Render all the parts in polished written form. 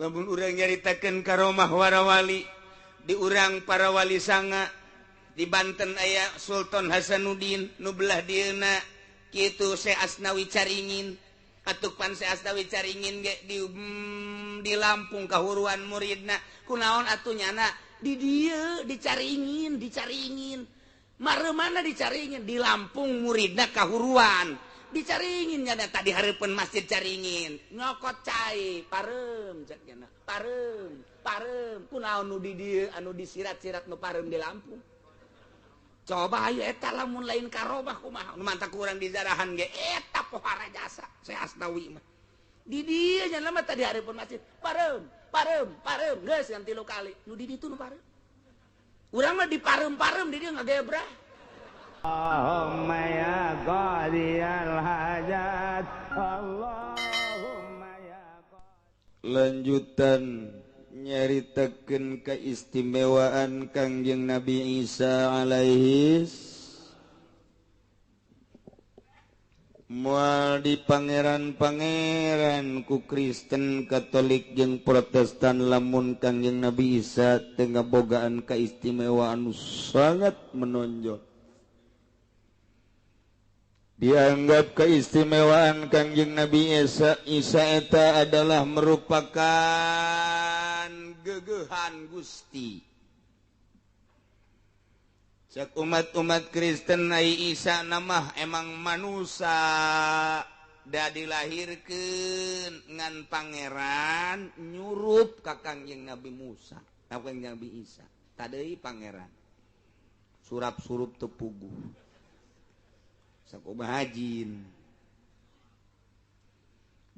Lamun urang nyaritakeun karomah warawali di urang para wali sanga di Banten aya Sultan Hasanuddin nu belah dieuna kitu Syekh Asnawi Caringin atupan Syekh Asnawi Caringin ge di Lampung kahuruan muridna kunaon atuh nyana di dieu dicaringin dicaringin mare mana dicaringin di Lampung muridna kahuruan dicaringin nyana tadi hareupeun masjid Caringin nyokot cai pareum cek nyana pareum pareum kunaon nu di dieu anu disirat-sirat nu pareum di Lampung. Coba ayo eta lamun lain karomah kumaha nu mantak urang di jarahan ge eta pohara jasa Syekh Asnawi mah di dieu nya mah tadi hareupeun masjid pareum pareum pareum geus yang 3 kali nu di ditu nu pareum urang mah di pareum-pareum di dieu ngagebrah. Allahumma ya qadiyal hajat, Allahumma ya. Lanjutan nyaritakeun keistimewaan Kangjeng Nabi Isa alaihi moal di pangeran-pangeran ku Kristen Katolik jeung Protestan lamun Kangjeng Nabi Isa teu ngabogaan keistimewaan sangat menonjol. Dianggap keistimewaan Kangjeng Nabi Isa eta adalah merupakan gegehan Gusti. Cek umat-umat Kristen ai Isa namah emang manusia da dilahirkeun ngan pangeran nyurup ka Kangjeng Nabi Musa, ka Kangjeng Nabi Isa. Tadeuy pangeran. Surap-surup teu puguh. Sakumaha jin.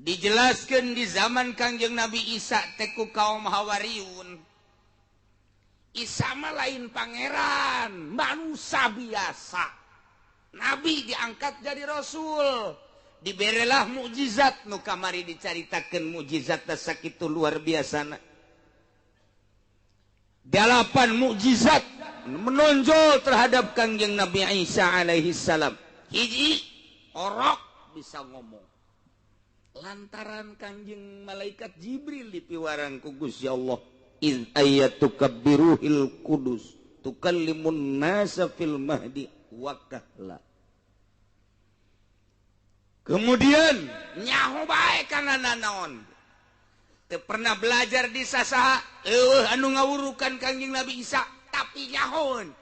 Dijelaskan di zaman Kangjeng Nabi Isa teh ku kaum Hawariun. Isa mah lain pangeran, manusia biasa. Nabi diangkat jadi rasul, diberelah mukjizat nu kamari dicaritakeun mukjizat teh sakitu luar biasana. 8 mukjizat menonjol terhadap Kangjeng Nabi Isa alaihi salam. Hiji orok bisa ngomong lantaran Kangjeng malaikat Jibril dipiwarang ku Gusti Allah iz ayatuka biruhil kudus tukallimun nasa fil mahdi wa kahla. Kemudian nyaho bae kana nanaon teu pernah belajar di sasaha eueuh anu ngawurukan Kangjeng Nabi Isa tapi nyahoeun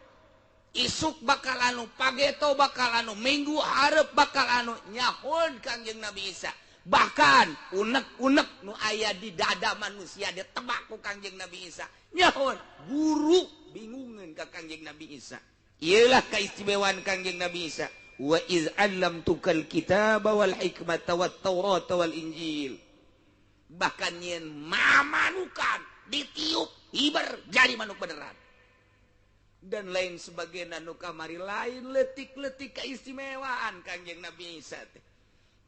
isuk bakal anu pageto bakal anu minggu hareup bakal anu nyahun Kangjeng Nabi Isa. Bahkan unek-unek nu aya di dada manusia ditebak ku Kangjeng Nabi Isa nyahun guru bingungeun ka Kangjeng Nabi Isa. Ieulah kaistimewaan Kangjeng Nabi Isa. Wa iz allamtukal kitaba wal hikmata wat taurata wal injil. Bahkan nyeun mamanukan ditiup hiber jadi manuk beneran dan lain sebagainya nu kamari lain letik-letik keistimewaan Kangjeng Nabi Isa teh.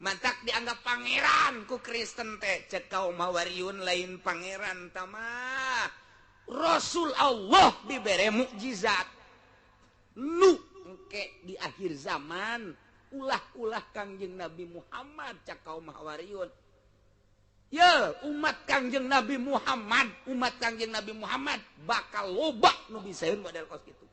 Mantak dianggap pangeran ku Kristen teh cek kaum Hawariun lain pangeran tamah Rasul Allah dibere mukjizat nu engke di akhir zaman ulah-ulah Kangjeng Nabi Muhammad cek kaum Hawariun. Ya umat Kangjeng Nabi Muhammad, umat Kangjeng Nabi Muhammad bakal loba nu bisaeun model kos kitu.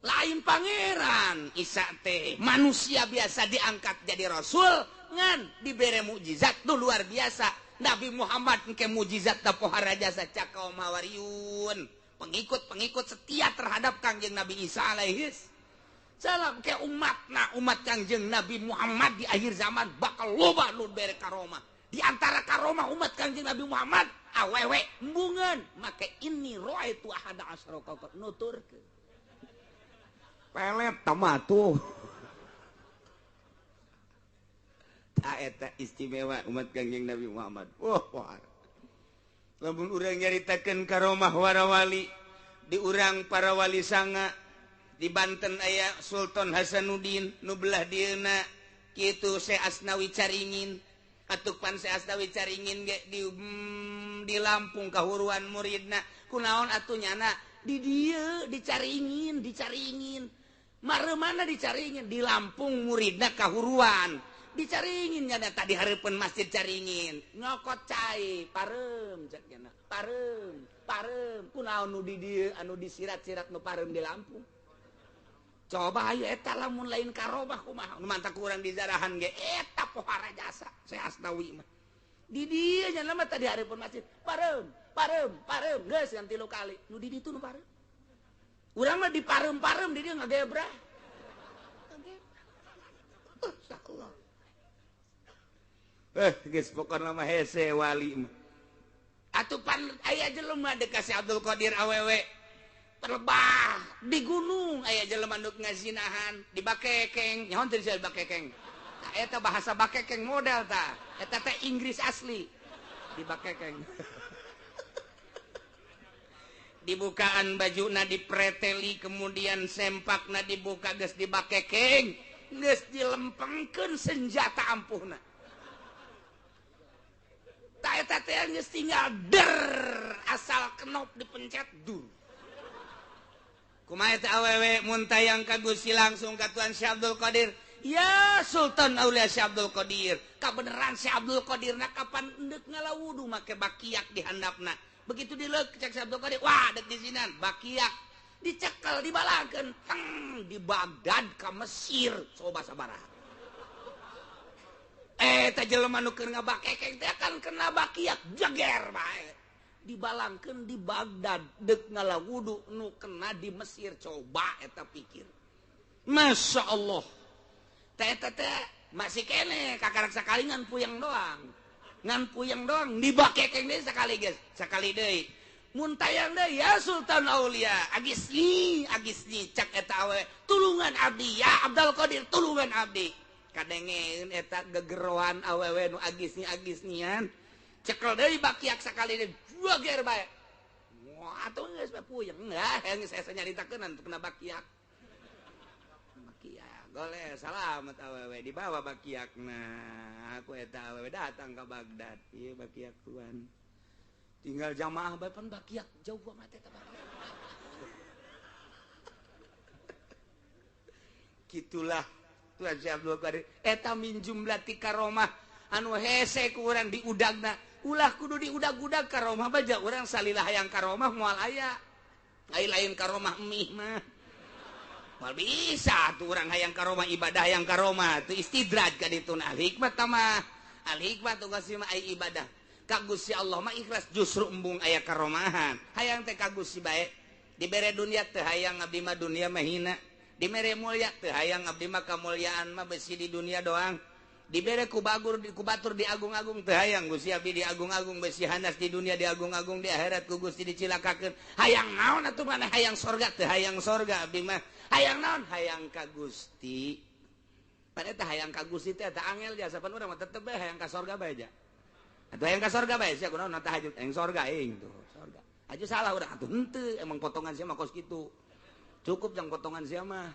Lain pangeran Isa teh manusia biasa diangkat jadi rasul ngan dibere mukjizat nu luar biasa. Nabi Muhammad engke mukjizat da pohara jasa cak kaum Hawariun, pengikut-pengikut setia terhadap Kangjeng Nabi Isa alaihi salam ke umatna umat Kangjeng Nabi Muhammad di akhir zaman bakal loba nu bere karomah. Di antara karomah umat Kangjeng Nabi Muhammad awewe embungeun make inni raaitu ahada asyara kaukab nuturkeun pelet tamatuh. Ta eta istimewa umat Kangjeng Nabi Muhammad. Wah, wah. Lamun urang nyaritakeun karomah warawali di urang para wali sanga di Banten aya Sultan Hasanuddin nu belah dieuna kitu Syekh Asnawi Caringin atupan Syekh Asnawi Caringin ge di Lampung kahuruan muridna kunaon atuh nyana di dieu dicaringin dicaringin mare mana dicaringin di Lampung muridna kahuruan Dicaringin nya tadi hareupeun masjid Caringin nyokot cai pareum cek nya pareum pareum kunaon nu di dieu anu disirat-sirat nu pareum di Lampung. Coba ayo eta lamun lain karomah kumaha nu mantak urang di jarahan ge eta pohara jasa saya Asnawi mah di dieu nya mah tadi hareupeun masjid pareum pareum pareum geus yang 3 kali nu di ditu nu pareum urang mah di pareum-pareum di dieu ngagebrah. Masyaallah. Geus pokona mah hese wali mah. Atuh pan aya jelema deuk ka si Abdul Qadir awewe terbah di gunung aya jelema nu ngazinahan di bakekeng nyaho teu di bakekeng. Tah eta bahasa bakekeng model tah. Eta teh Inggris asli di bakekeng. Dibukaan bajuna dipreteli kemudian sempakna dibuka geus di bakekeng geus dilempengkeun senjata ampuhna. Eta teh geus tinggal der asal kenop dipencet dur. Kumaha eta awewe mun tayang ka Gusti langsung ka Tuan Syekh Abdul Qadir. Ya Sultan Aulia Syekh Abdul Qadir. Kabeneran Syekh Abdul Qadir na kapan endek ngalawudu make bakiak di handapna. Begitu dileuk cek Syekh Abdul Qadir, wah dek di sinan bakiak dicekel dibalangkeun teng di Baghdad ka Mesir coba sabaraha. Eta jelema nu keur ngabakekeng teh kan kena bakiak jeger bae. Dibalangkeun di Baghdad deuk ngalawudu nu kena di Mesir coba eta pikir. Masya Allah. Teh eta teh masih kene kakarak sakali ngan puyeng doang. Ngan puyeng doang dibakekeng deui sakali geus, sakali deui. Mun tayang deui ya Sultan Aulia, agisni agisni cak eta awe tulungan abdi ya Abdul Qadir tulungan abdi. Kadengeun eta gegeroan awewe nu agisni-agisnian cekel deui bakiak sakali deui juager bae. Wah atuh geus puyeng ah geus asa nyaritakeun anu kena bakiak. Bakiak goleh salamet awewe dibawa bakiakna. Aku eta awewe datang ka Baghdad ieu bakiak tuan. Tinggal jamaah bae pan bakiak jauh amat eta bakiak. Kitulah Tuan Syekh Abdul Qadir eta min jumlati karomah anu hese ku urang diudagna ulah kudu diudag-udag karomah baja urang salilah hayang karomah moal aya ai lain karomah mih mah moal bisa tuh urang hayang karomah ibadah hayang karomah tuh istidraj ka ditu al hikmah mah al hikmah tugas mah ai ibadah ka Gusti Allah mah ikhlas justru embung aya karomahan hayang teh ka Gusti bae dibere dunia teu hayang abdi mah dunia mah hina dibere mulia teu hayang abdi mah kamuliaan mah besi di dunia doang dibere ku bagur ku batur diagung-agung teu hayang Gusti abdi diagung-agung besi hanas di dunia diagung-agung di akhirat ku Gusti dicilakakeun hayang naon atuh maneh hayang sorga teu hayang sorga abdi mah hayang naon hayang ka Gusti pan eta hayang ka Gusti teh eta angel jasa pan urang mah tetep bae hayang ka sorga bae ja atuh hayang ka sorga bae sia kunaon tahajud hayang sorga aing tuh sorga aju salah urang atuh henteu emang potongan sia mah kos kitu cukup jang potongan sia mah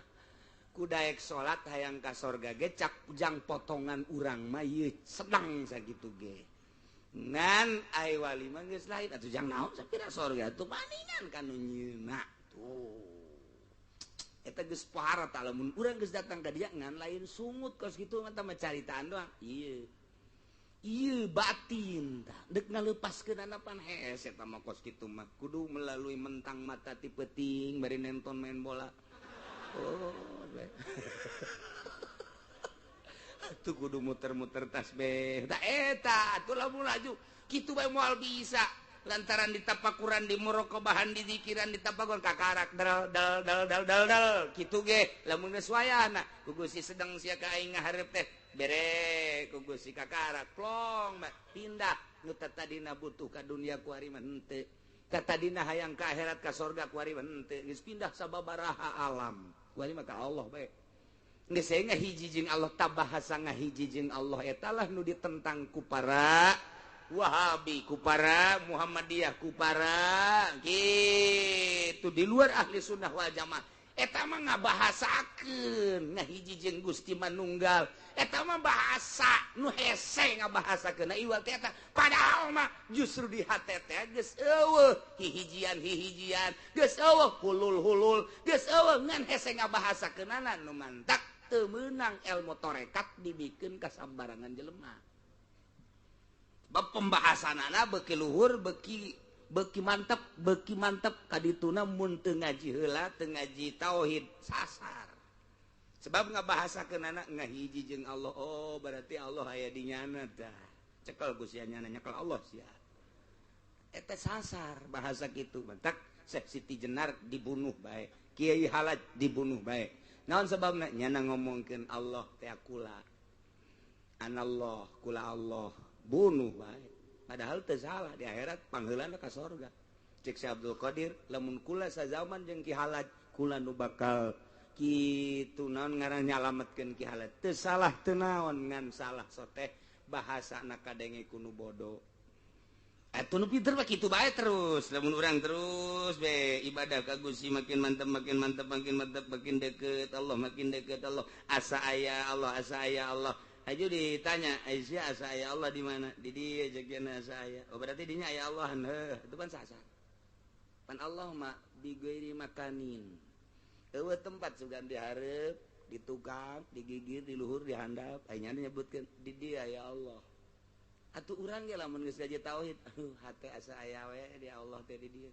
kudaek salat hayang ka sorga ge cak jang potongan urang mah ieu sedang sakitu ge ngan ai wali mah geus lain atuh jang naon sapira sorga atuh paningan ka nu nyeuna tuh eta geus pohara tah lamun urang geus datang ka dia ngan lain sungut kos kitu mah tah caritaan doang ieu ieu batin tah deuk ngaleupaskeun pan hese eta mah kos kitu mah kudu melalui mentang mata ti peuting bari nonton main bola. Oh atuh kudu muter-muter tasbih tah eta atuh lamun laju kitu bae moal bisa lantaran ditapakuran di muraqabahan di zikiran ditapakuran kakarak dal dal dal dal dal dal kitu ge lamun geus wayahna ku Gusti sedang sia ka aing ngahareup teh bere ku Gusti kakarak plong pindah nu tadina butuh ka dunia ku ari mah henteu tadina hayang ka akhirat ka sorga ku ari mah henteu geus pindah sababaraha alam ku ari mah ka Allah bae geus saya ngahiji jeung Allah tabahasa ngahiji jeung Allah eta lah nu ditentang ku para Wahabi, ku para Muhammadiyah, ku para gitu di luar ahli sunnah wal jamaah. Eta mah ngabahasakeun ngahiji jeung Gusti manunggal. Eta mah bahasa nu hese ngabahasakeun iwal teh eta. Padahal mah justru di hate teh geus eueuh hihijian-hihijian, geus eueuh hulul-hulul, geus eueuh ngan hese ngabahasakeunana nu mantak teu meunang ilmu tarekat dibikeun ka sambarangan jelema. Bab pembahasanana beuki luhur, beuki mantep kadituna mun teu ngaji heula, teu ngaji tauhid sasar. Sebab ngabahasakeunana ngahiji jeung Allah. Oh, berarti Allah aya di nyana tah. Cekel ku sia nyana nyekel Allah sia. Eta sasar bahasa kitu. Mantak Syekh Siti Jenar dibunuh bae, Kiai Halaj dibunuh bae. Naon sebabna? Nyana ngomongkeun Allah teh kula. Anallah kula Allah, bunuh bae. Padahal teu salah di akhirat pangheulana ka sorga. Cek Syekh Abdul Qadir, lamun kula sazaman jeung Ki Halaj, kula nu bakal kitu naon ngaran nyalametkeun Ki Halaj. Teu salah teu naon ngan salah soteh bahasana kadenge ku nu bodoh. Atuh nu pinter mah kitu bae terus. Lamun urang terus be ibadah ka Gusti makin mantep makin mantep makin mantep makin deket Allah makin deket Allah. Asa aya Allah, asa aya Allah. Aju ditanya, Aisyah asa aya Allah di mana? Di dieu jeung asa aya. Oh berarti dinya aya Allah. Heuh, itu pan sasa. Pan Allah mah bi ghairi makanin. Eueuh tempat sugan dihareup, di tukang, digigir, di luhur, di handap. Aya nyebutkeun di dieu aya Allah. Atuh urang ge lamun geus gaji tauhid, aduh hate asa aya we di Allah teh di dieu.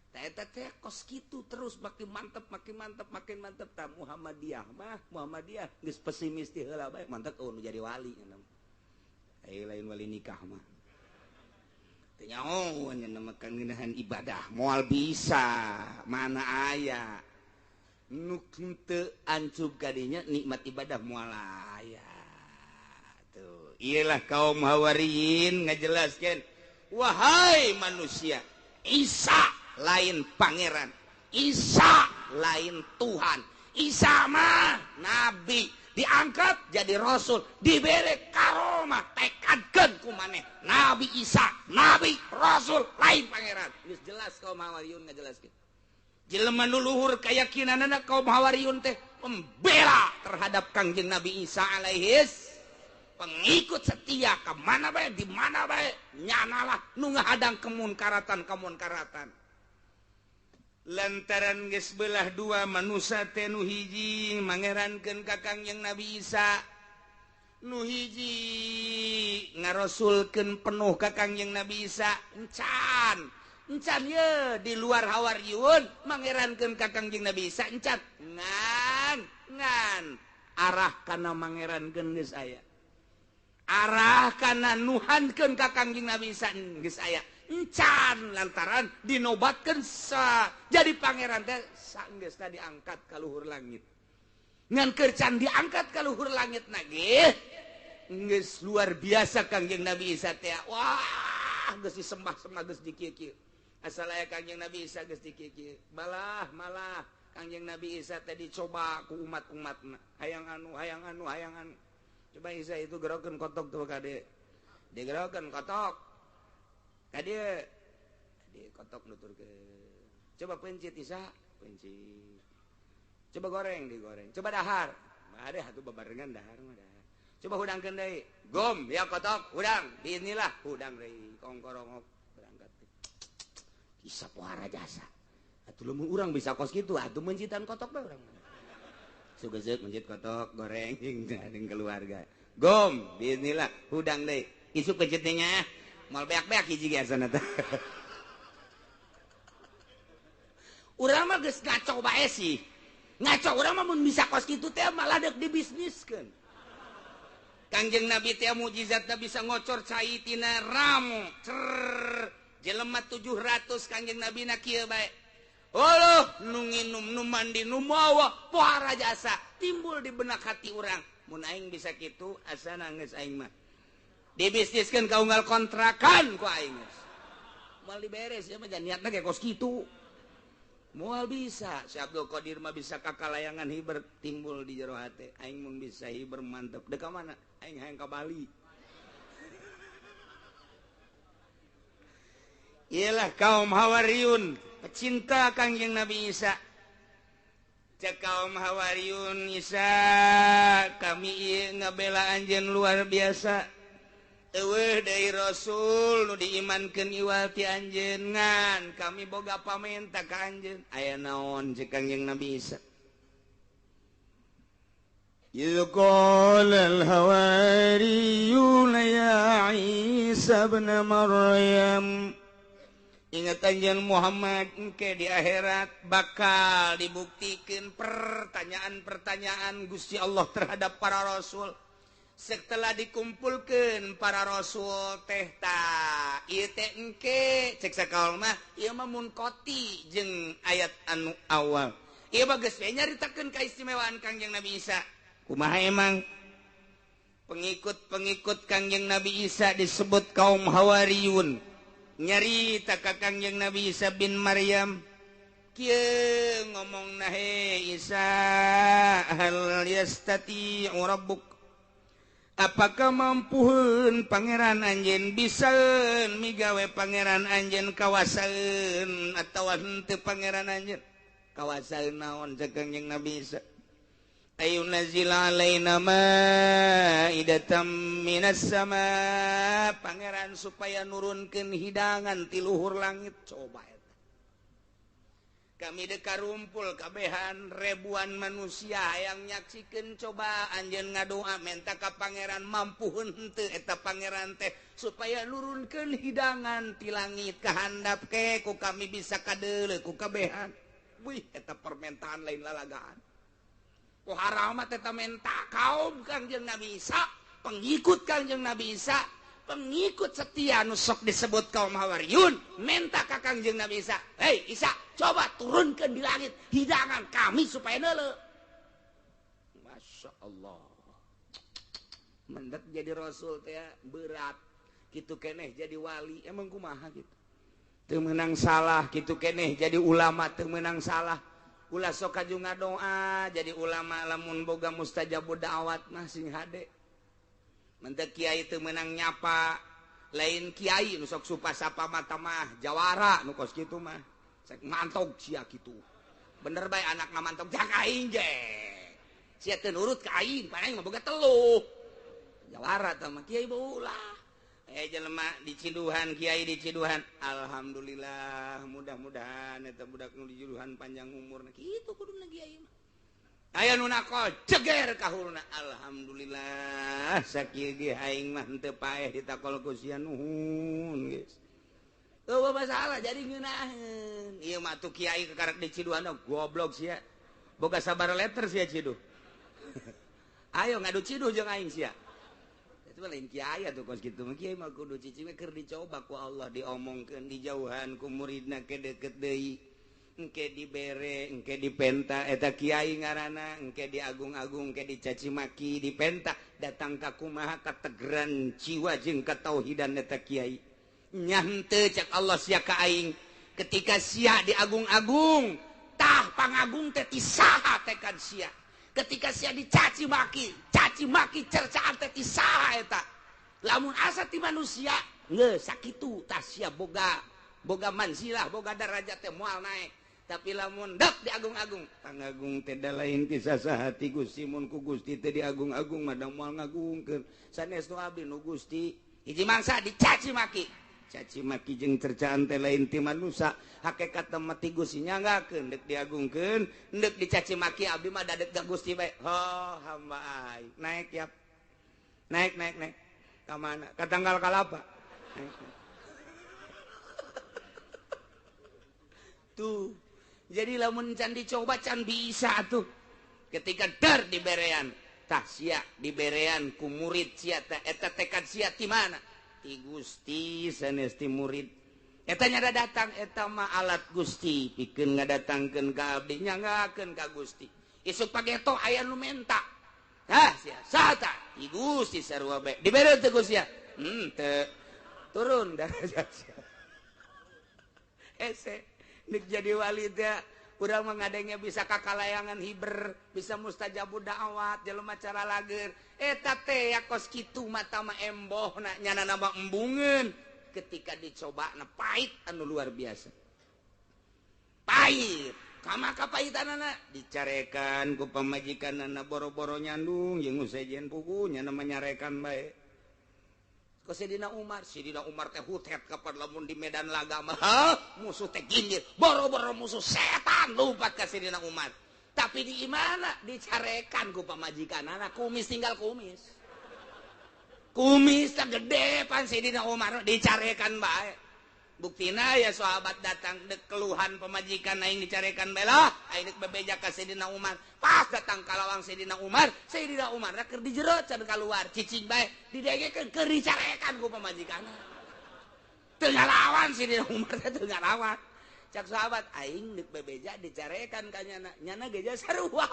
Tah eta teh kos kitu terus makin mantep makin mantep makin mantep tah Muhammadiyah mah Muhammadiyah geus pesimis ti heula bae mantep oh nu jadi wali nya. Aya lain wali nikah mah. Teu nyaho nya makan ngeunahan ibadah moal bisa mana aya nu teu ancub ka dinya nikmat ibadah moal aya. Tuh, iyalah kaum Hawariyin ngajelaskan, wahai manusia, Isa lain pangeran, Isa lain Tuhan, Isa mah nabi, diangkat jadi rasul, diberi karomah, tekadkeun ku maneh Nabi Isa, nabi, rasul, lain pangeran. Geus jelas kaum Hawariyun ngajelaskeun. Jelema nu luhur keyakinanana kaum Hawariyun teh pembela terhadap Kangjeng Nabi Isa alaihis, pengikut setia ke mana bae di mana bae nyanalah nu ngahadang kemunkaratan-kemunkaratan. Lantaran geus belah dua manusia teh nu hiji mangerankeun ka Kangjeng Nabi Isa, nu hiji ngarosulkeun penuh ka Kangjeng Nabi Isa. Encan encan ye di luar Hawariyun mangerankeun ka Kangjeng Nabi Isa encan ngan ngan arah kana mangerankeun geus aya, arah kana nuhankeun ka Kangjeng Nabi Isa geus aya encan lantaran dinobatkeun sa jadi pangeran teh saenggeusna diangkat ka luhur langit. Ngan keur can diangkat ka luhur langit na ge geus luar biasa Kangjeng Nabi Isa teh. Wah geus disembah-sembah geus dikieu-kieu. Asal aya Kangjeng Nabi Isa geus dikieu-kieu. Malah malah Kangjeng Nabi Isa teh dicoba ku umat-umatna. Hayang anu hayang anu hayang anu. Coba Isa itu gerokeun kotok tuh kade. Digerokeun kotok. Kade di kotok nuturkeun. Coba pencit Isa, pencit. Coba goreng, digoreng. Coba dahar. Ada atuh babarengan dahar mah dahar. Coba hudangkeun deui. Gom ya kotok, hudang. Inilah hudang deui kongkorongok berangkat. Isa pohara jasa. Atuh lamun urang bisa kos kitu, atuh mencitan kotok bae urang. Sugezeuk mencit kotok goreng jeung keluarga. Gom, bismillah, hudang deui. Isuk pencitnya moal beak-beak hiji ge asana teh. Urang mah geus ngaco bae sih. Ngaco urang mah mun bisa kos kitu teh malah deuk dibisniskeun. Kangjeng Nabi teh mukjizatna bisa ngocor cai tina ramu. Cer jelema 700 Kangjeng Nabi na kieu bae. Oloh nu nginum nu mandi nu mawa pohara jasa timbul di benak hati urang. Mun aing bisa kitu asana geus aing mah. Dibisniskeun ka unggal kontrakan ku aing geus. Moal diberes ya mah niatna ge kos kitu. Moal bisa. Si Abdul Qadir mah bisa kakalayangan hiber timbul di jero hate. Aing mun bisa hiber mantep. Deuk ka mana? Aing hayang ka Bali. Iyalah kaum Hawariyun pecinta Kangjeng Nabi Isa. Cek kaum Hawariyun Isa kami ieu ngabela anjeun luar biasa. Eueuh deui Rasul nu diimankeun iwal ti anjeun ngan kami boga pamenta ka anjeun. Aya naon cek Kangjeng Nabi Isa? إذ قال الحواريون يا عيسى ابن مريم. Ingat anjeun Muhammad, engke di akhirat bakal dibuktikan pertanyaan-pertanyaan Gusti Allah terhadap para rasul. Setelah dikumpulkan para rasul teh ta ieu teh engke cek sakaol mah ieu mah munkoti jeung ayat anu awal. Ieu mah geus we nyaritakeun kaistimewaan Kangjeng Nabi Isa. Kumaha emang pengikut-pengikut Kangjeng Nabi Isa disebut kaum Hawariyun. Nyarita ka Kangjeng Nabi Isa bin Maryam kieu ngomongna, "He Isa, hal yastati'u rabbuk, apakah mampuheun pangeran anjeun, bisaeun migawe pangeran anjeun, kawasaeun atawa henteu pangeran anjeun?" Kawasaeun naon? Cek Kangjeng Nabi Isa. Ayunazzil alaina ma'idatan minas sama, pangeran supaya nurunkeun hidangan ti luhur langit. Coba eta kami deka rumpul kabehan ribuan manusia yang nyaksikeun, coba anjeun ngadoa menta ka pangeran, mampuheun henteu eta pangeran teh supaya nurunkeun hidangan ti langit ka handap ke ku kami bisa kadeuleu ku kabehan. Wih, eta permintaan lain lalagaan. Ku haramat eta menta kaum Kangjeng Nabi Isa, pengikut Kangjeng Nabi Isa, pengikut setia nu sok disebut kaum Hawariyun, menta ka Kangjeng Nabi Isa, "Hei Isa, coba turunkan di langit hidangan kami supaya neuleu." Masya Allah, mendak jadi rasul teh berat kitu keneh, jadi wali emang kumaha gitu teu meunang salah, kitu keneh jadi ulama teu meunang salah. Ulah sok kaju ngadoa jadi ulama lamun boga mustajabud da'wat mah sing hade. Mentek kiai teu meunang nyapa, lain kiai nu sok supa sapa mata mah jawara nu kos kitu mah. Sek mantog sia kitu. Bener bae anakna mantog jang aing ge. Sia teu nurut ka aing, pan aing mah boga teluh. Jawara tah mah kiai ulah. Jelema diciduhan, kiai diciduhan, alhamdulillah, mudah-mudahan eta budak nu diciduhan panjang umurna, kitu kuduna kiai mah. Aya nu nakal ceger kahulna, alhamdulillah sakieu ge aing mah henteu paeh ditakol ku sia, nuhun geus. Eueuh masalah jadi ngeunaheun. Ieu mah tuh kiai kakarek diciduhan goblok sia. Boga sabar letter sia ciduh. Ayo ngadu ciduh jeung aing sia. Itu lain kiai atuh kos kitu mah, kiai mah kudu cicing keur dicoba ku Allah, diomongkeun dijauhan ku muridna ke deket deui, engke dibere, engke dipenta, eta kiai ngaranna. Engke diagung-agung, engke dicaci maki, dipenta datang ka kumaha kategeran jiwa jeung katauhidan eta kiai. Nya henteu cek Allah sia ka aing, ketika sia diagung-agung tah pangagung teh ti saha tekad sia? Ketika sia dicaci maki, caci maki cercaan teh ti saha eta? Lamun asa ti manusia geus sakitu tah sia boga boga manzilah, boga darajat teh moal naik. Tapi lamun dek diagung-agung, pangagung teh da lain ti saha, ti Gusti. Mun ku Gusti teh diagung-agung mah da moal ngagungkeun sanes nu abdi nu Gusti. Hiji mangsa dicaci maki, caci maki jeung cercaan teh lain ti manusia, hakikat mah ti Gusti. Nyanggakeun deuk diagungkeun deuk dicaci maki, abdi mah dadek ka Gusti bae. Oh hamba aing naik yap, naik naik naik ka mana, ka tanggal kalapa. Naik, naik. Tuh jadi lamun can dicoba can bisa tuh. Ketika dar diberean tah sia diberean ku murid sia teh, eta tekad sia ti mana? Ti Gusti sanes ti murid. Eta nyada datang eta mah alat Gusti pikeun ngadatangkeun ka abdi, nyanggakeun ka Gusti. Isuk pageto aya nu menta, hah sia saha tah? Ti Gusti sarua bae. Dibere teu Gusti sia? Teu. Turun darajat sia. Ese nek jadi wali teh urang mah ngadengnya bisa kakalayangan hiber, bisa mustajabud da'wat, jelema cara lager. Eta teh ya kos kitu mata mah embohna nyana nama embungeun. Ketika dicoba na pahit anu luar biasa. Pahit, kama kapahitanana dicarekan ku pamajikanana boro-boro nyandung jeung sejen pugu nyana mah nyarekan bae. Ke Sidina Umar, Sidina Umar teh hutet kapan lamun di medan laga mah musuh teh ginjir, boro-boro musuh setan lompat ka Sidina Umar. Tapi di imana dicarekan ku pamajikanana, kumis tinggal kumis. Kumis tak gede pan Sayyidina Umar dicarekan bae. Buktina ya sahabat datang dek keluhan pemajikan aing dicarekan bae lah, aing dek bebeja ka Sayyidina Umar. Pas datang ka lawang Sayyidina Umar, Sayyidina Umar keur di jero can kaluar, cicing bae didegekeun keur dicarekan ku pamajikanna. Teu ngalawan Sayyidina Umar teh teu ngalawan. Cak sahabat aing dek bebeja dicarekan ka nyana, nyana ge sarua.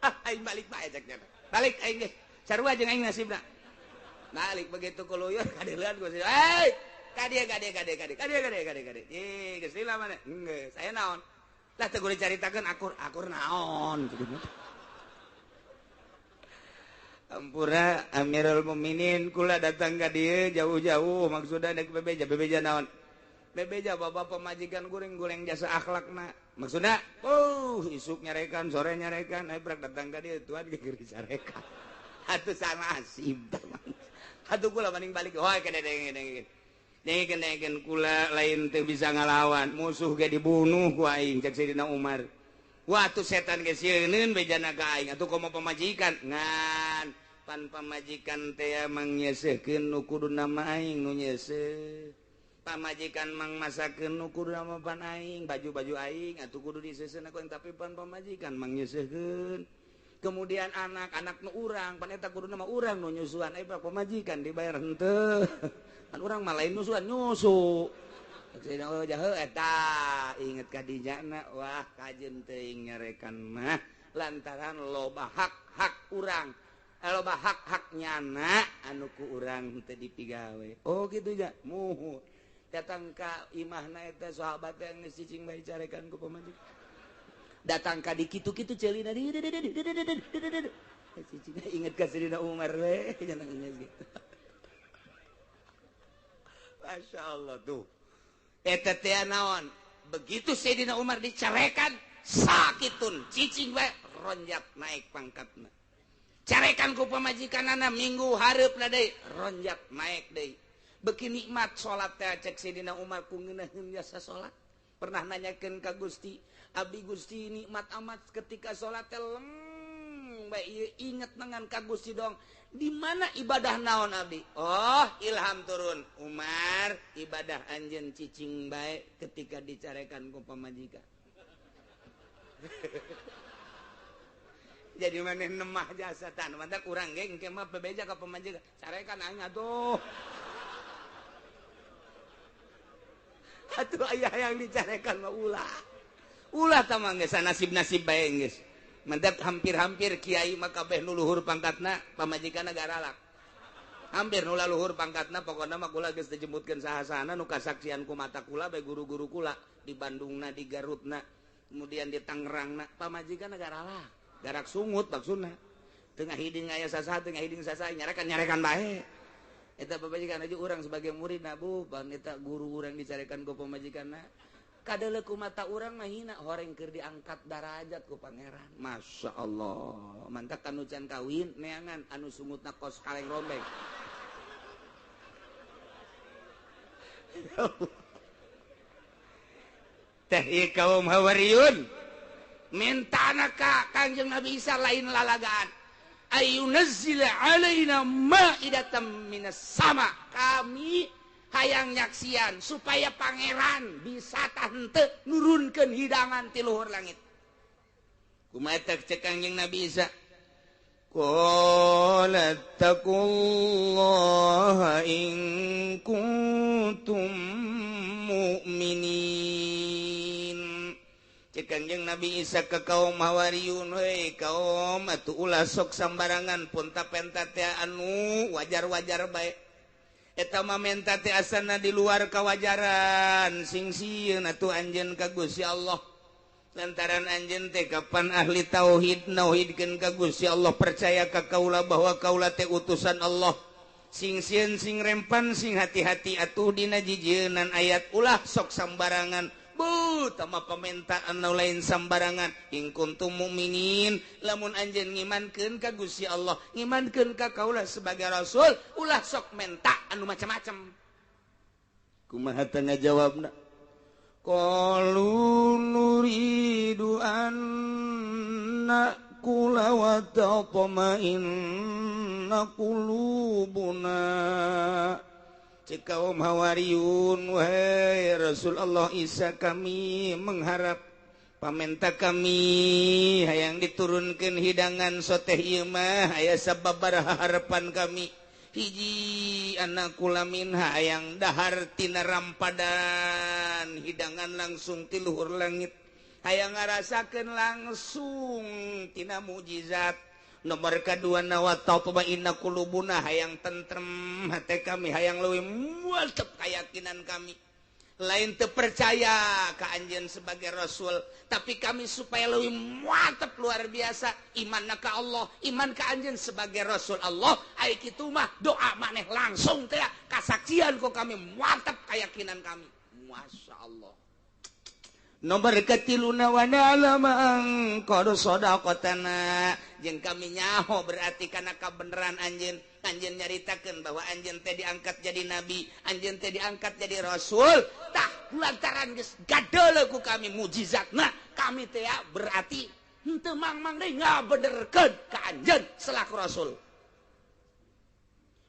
Ah aing balik bae cak nyana. Balik aing ge. Sarua jeung aing nasibna. Balik begitu kuluyur kadeuleun ku si, "Hei, kade kade kade kade kade kade kade kade. Ih, geus lila mana? Geus, aya naon?" Lah teu kudu dicaritakeun akur, akur naon. Ampura Amirul Mukminin kula datang ka dieu jauh-jauh maksudna dek bebeja, bebeja naon? Bebeja bapak pemajikan guring-guring jasa akhlakna. Maksudna, isuk nyarekan, sore nyarekan, aya prak datang ka dieu tuan ge keur dicarekan. Atuh sama nasib. Atuh kula mending balik. Hoy kene. Dengekeun kula lain teu bisa ngalawan, musuh ge dibunuh ku aing cek Sayyidina Umar. Wah atuh setan ge sieuneun bejana ka aing, atuh komo pamajikan ngan pan pamajikan teh mangnyeuseuhkeun nu kuduna mah aing nu nyeuseuh. Pamajikan mangmasakeun nu kuduna mah pan aing, baju-baju aing atuh kudu diseuseuna ku aing, tapi pan pamajikan mangnyeuseuhkeun. Kemudian anak-anak nu urang pan eta kuduna mah urang nu nyusuan, eh pamajikan dibayar henteu. Kan urang mah lain nyusuan nyusu. Sayyidina jahe eta inget ka dinyana, wah kajeun teuing nyarekan mah lantaran loba hak-hak urang, loba hak-hak nyana anu ku urang teu dipigawe. Oh kitu ja, muhun. Datang ka imahna eta sahabat yang geus cicing bae carekan ku pamajikan. Datang ka di kitu-kitu ceulina cicing inget ka Sayyidina Umar we jangan inget gitu. Masya Allah tuh. Eta teh naon? Begitu Sayyidina Umar dicarekan sakitun cicing bae ronjat naik pangkatna. Carekan ku pamajikanana minggu hareupna deui ronjat naik deui. Beuki nikmat salat teh cek Sayyidina Umar ku ngeunaheun jasa salat. Pernah nanyakeun ka Gusti, abdi Gusti nikmat amat ketika salat teh leng bae ieu inget dengan ka Gusti dong. Di mana ibadah naon abdi? Oh, ilham turun. Umar, ibadah anjeun cicing bae ketika dicarekan ku pamajikan. Jadi maneh nemah jasa tan, mantak urang ge engke mah bebeja ka pamajikan. Carekan aing atuh. Atuh aya yang dicarekan mah ulah. Ulah tah mah geus nasib-nasib bae geus. Mantap hampir-hampir kiai mah kabeh nu luhur pangkatna pamajikanna garalak. Hampir nu luhur pangkatna pokona mah kula geus dijemputkeun saha-sahana nu kasaksian ku mata kula bae guru-guru kula di Bandungna, di Garutna, kemudian di Tangerangna pamajikanna garalak. Garak sungut maksudna. Tengah hiding aya sasaha, tengah hiding sasaha nyarekan-nyarekan bae. Eta pamajikan aja urang sebagai murid na bu, bang eta guru urang dicarekan ku pamajikanna. Kadeuleu ku mata urang mah hina, horeng keur diangkat darajat ku pangeran. Masya Allah, mantak anu can kawin neangan anu sungutna kos kaleng rombeng. Teh ieu kaum Hawariyun mintana ka Kangjeng Nabi Isa lain lalagaan. Ayunazzila alaina ma'idatan minas sama. Kami hayang nyaksian supaya pangeran bisa tante nurunkeun hidangan ti luhur langit. Kumaha cek Kangjeng Nabi Isa? Qala taqullaha in kuntum mu'minin. Cek Kangjeng Nabi Isa ke kaum Hawariyun, hei kaum atuh ulah sok sambarangan punta-penta teh anu wajar-wajar bae. Eta mah menta teh asana di luar kawajaran, sing sieun atuh anjeun ka Gusti Allah. Lantaran anjeun teh kapan ahli tauhid nauhidkeun ka Gusti Allah, percaya ka kaula bahwa kaula teh utusan Allah. Sing sieun sing rempan sing hati-hati atuh dina jijieunnan ayat ulah sok sambarangan. Bu, tama pemintaan lain sambarangan. In kuntum mukminin, lamun anjeun ngimankeun ka Gusti Allah, ngimankeun ka kaula sebagai rasul, ulah sok menta anu macam-macam. Kumaha teh ngajawabna? Qalu nuridu an na'kula wa tatma'inna qulubuna. Cek kaum Hawariyun, wahai Rasul Allah Isa, kami mengharap pamenta kami hayang diturunkan hidangan soteh ieu mah aya sababaraha harapan kami. Hiji anakula minha, hayang dahar tina rampadan hidangan langsung ti luhur langit, hayang ngarasakeun langsung tina mukjizat. Nomor kedua wa tatma'inna qulubuna, hayang tentrem hati kami, hayang leuwih mantep keyakinan kami. Lain teu percaya ka anjeun sebagai rasul, tapi kami supaya leuwih mantep luar biasa imanna ka Allah, iman ka anjeun sebagai rasul Allah. Ai kitu mah doa maneh langsung teh kasaksian ku kami, mantep keyakinan kami. Masya Allah. Nomor ketiluna wa na'lama an qad sadaqatana, jeung kami nyaho berarti kana kabeneran anjeun. Anjeun nyaritakeun bahwa anjeun teh diangkat jadi nabi, anjeun teh diangkat jadi rasul. Tah lantaran geus gadeuleuh ku kami mujizatna, kami teh berarti henteu mang-mang deui ngabenerkeun ka anjeun selaku rasul.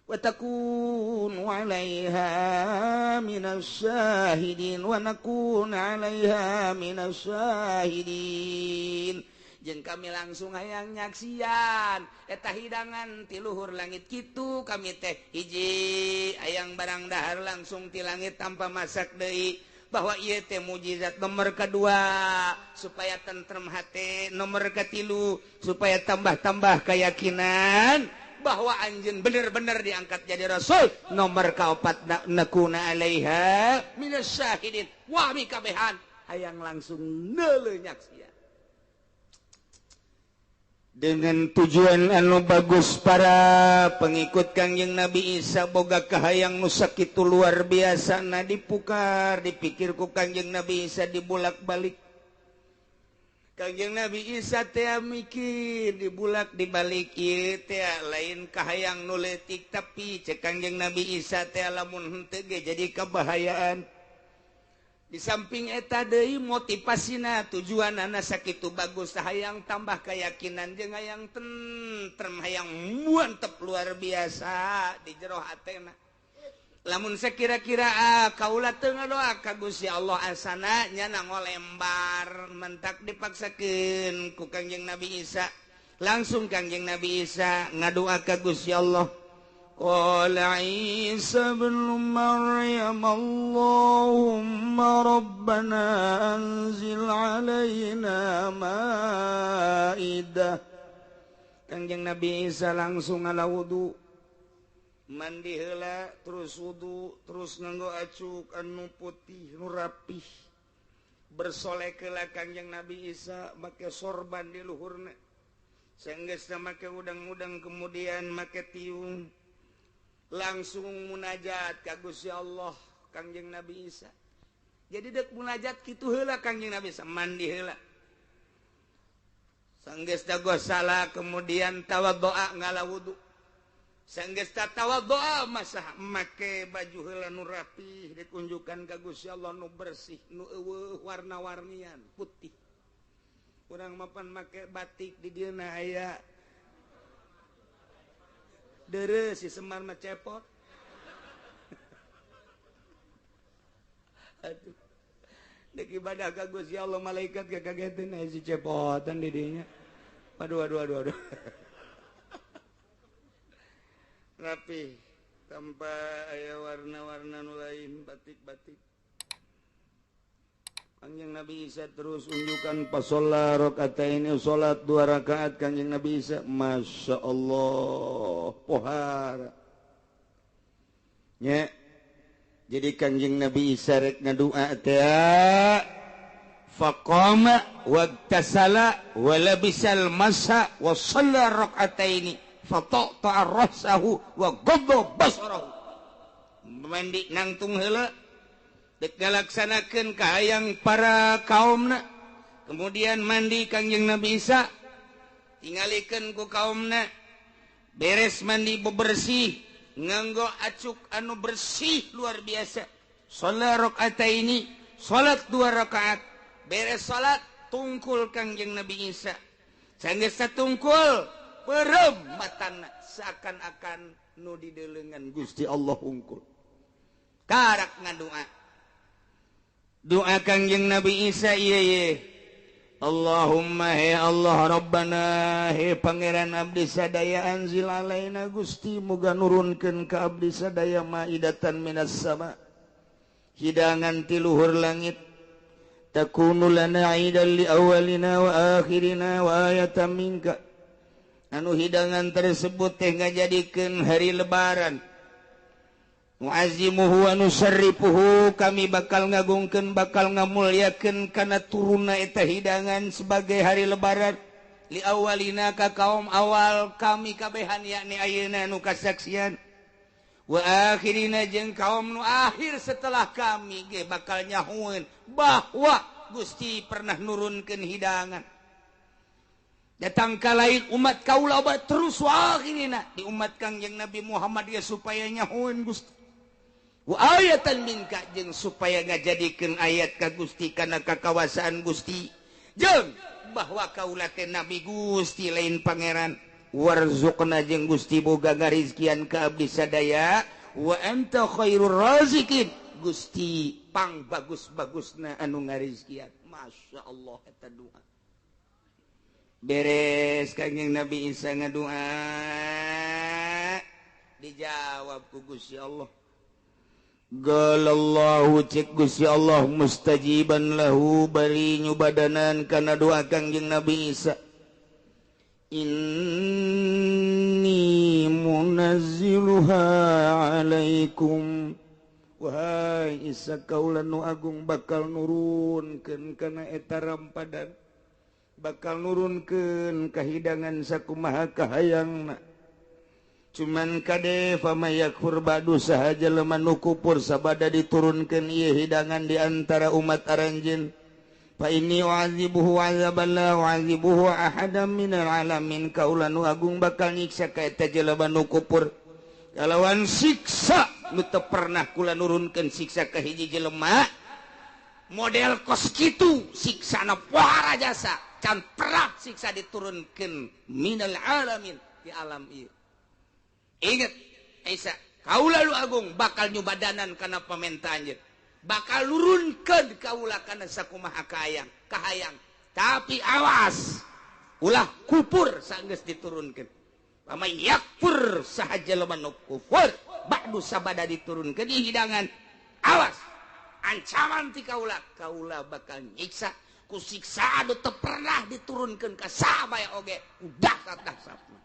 Wa takunu 'alaiha minasyahidin wa nakuna 'alaiha minasyahidin. Jeung kami langsung hayang nyaksian eta hidangan ti luhur langit kitu kami teh hiji hayang barang dahar langsung ti langit tanpa masak deui, bahwa ieu teh mujizat. Nomor kedua supaya tentrem hati, nomor ketilu supaya tambah-tambah keyakinan bahwa anjeun bener-bener diangkat jadi rasul, nomor kaopat nakuna 'alaiha minasyahidin. Wah mi kabehan hayang langsung neuleuh nyaksian. Dengan tujuan anu bagus para pengikut Kangjeng Nabi Isa boga kahayang nu sakitu luar biasa na dipukar dipikir ku Kangjeng Nabi Isa dibulak-balik. Kangjeng Nabi Isa teh mikir dibulak dibalik ieu teh lain kahayang nu leutik, tapi cek Kangjeng Nabi Isa teh lamun henteu ge jadi kabahayaan. Di samping eta deui motivasina tujuanana sakitu bagus hayang tambah keyakinan jeung hayang tentrem hayang mantep luar biasa di jero hatena. Lamun sakira-kira kaula teu ngadoa ka Gusti Allah asana nya ngolembar mentak dipaksakeun ku Kangjeng Nabi Isa. Langsung Kangjeng Nabi Isa ngadoa ka Gusti Allah. Qala Isa ibn Maryam Allahumma Rabbana anzil alaina maidah. Kangjeng Nabi Isa langsung ngala wudu, mandi heula terus wudu, terus nganggo acuk anu putih nu rapih, bersolek heula Kangjeng Nabi Isa make sorban di luhurna, sanggeusna make udang-udang kemudian make tiung, langsung munajat ka Gusti Allah Kangjeng Nabi Isa. Jadi dek munajat kitu heula Kangjeng Nabi Isa, mandi heula. Sanggeusna gosala kemudian tawaddoa ngala wudu. Sanggeusna tawaddoa masah make baju heula nu rapih dikunjukkan ka Gusti Allah nu bersih nu eueuh warna-warnian putih. Urang mapan make batik di dieu na aya dere si Semar mah cepot. Aduh. Dek ibadah ka Gusti Allah malaikat kakageteun aya si cepotan di dinya. Aduh aduh aduh aduh. Rapi tanpa aya warna-warna nu lain batik-batik. Kangjeng Nabi Isa terus unjukkan pasola rakaataini, salat 2 rakaat Kangjeng Nabi Isa, Masya Allah pohara nya. Jadi Kangjeng Nabi Isa rek ngadua teh faqama wagtasala wa labisal masa wa shalla rakaataini fataqta'a ra'sahu wa ghadda basarahu. Mandi nangtung heula dek ngalaksanakeun kahayang para kaumna, kemudian mandi Kangjeng Nabi Isa tingalikeun ku kaumna, beres mandi bebersih nganggo acuk anu bersih luar biasa, salat rakaataini, salat 2 rakaat, beres salat tungkul Kangjeng Nabi Isa. Sanggeus satungkul peureum matana seakan-akan nu dideuleungan Gusti Allah hungkul. Karak ngadua. Doa Kangjeng Nabi Isa ieu ye. Allahumma he Allah Rabbana he Pangeran abdi sadaya anzil alaina Gusti muga nurunkeun ka abdi sadaya maidatan minas sama. Hidangan ti luhur langit. Takunu lana aidan li awalina wa akhirina wa ayatan minka. Anu hidangan tersebut teh ngajadikeun hari lebaran. Mu'azzimuhu wa nusarrifuhu, kami bakal ngagungkeun bakal ngamulyakeun kana turunna eta hidangan sebagai hari lebaran. Li awalina ka kaum awal kami kabehan yakni ayeuna nu kasaksian. Wa akhirina jeung kaum nu akhir setelah kami ge bakal nyahueun bahwa Gusti pernah nurunkeun hidangan. Datang ka lain umat kaula obat terus wa akhirina di umat Kangjeng Nabi Muhammad ya supaya nyahueun Gusti. Wa ayatan minka jeung supaya ngajadikeun ayat ka Gusti kana kakawasaan Gusti jeung bahwa kaula teh nabi Gusti lain pangeran. Warzuqna jeung Gusti boga ngarizkian ka abdi sadaya wa anta khairur razikin Gusti pang bagus-bagusna anu ngarizkian. Masya Allah eta doa. Beres Kangjeng Nabi Isa ngadoa dijawab ku Gusti Allah. Galallahu cek Gusti Allah mustajiban lahu bari nyubadanan kana doa Kangjeng Nabi Isa. Inni munazziluha alaikum. Wahai Isa kaula nu agung bakal nurunkeun kana eta rampadan, bakal nurunkeun kahidangan sakumaha kahayangna. Cuman kade fama yakfur ba'du saha jelema nu kupur sabada diturunkeun ieu hidangan di antara umat aranjeun. Fa inni u'adzibuhu 'adzaban la u'adzibuhu ahadan minal alamin. Kaula nu agung bakal nyiksa ka eta jelema nu kupur kalawan siksa nu teu pernah kula nurunkeun siksa ka hiji jelema model kos kitu siksana pohara jasa can pernah siksa diturunkeun minal alamin di alam ieu. Ingat Isa kaula nu agung bakal nyubadanan kana pamentaan anjeun, bakal nurunkeun kaula kana sakumaha kahayang kahayang, tapi awas ulah kupur sanggeus diturunkeun. Pamay yakfur saha jelema nu kufur ba'du sabada diturunkeun di hidangan, awas ancaman ti kaula, kaula bakal nyiksa ku siksa anu teu pernah diturunkeun ka saha bae oge udah dahsatna.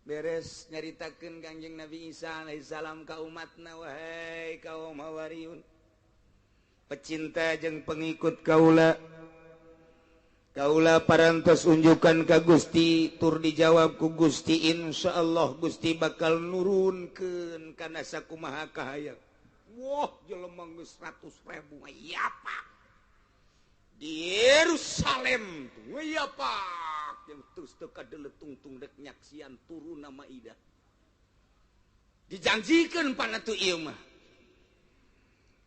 Beres nyaritakeun Kangjeng Nabi Isa alaihissalam ka umatna, wahai kaum Hawariyun pecinta jeung pengikut kaula, kaula parantos unjukan ka Gusti tur dijawab ku Gusti insyaallah Gusti bakal nurunkeun kana sakumaha kahayang. Wah jelema geus 100.000 ya pak di Yerusalem ya pak yang terus teu kadeletung-tung dek nyaksian turun nama Ida. Dijanjikeun pana tu ieu mah.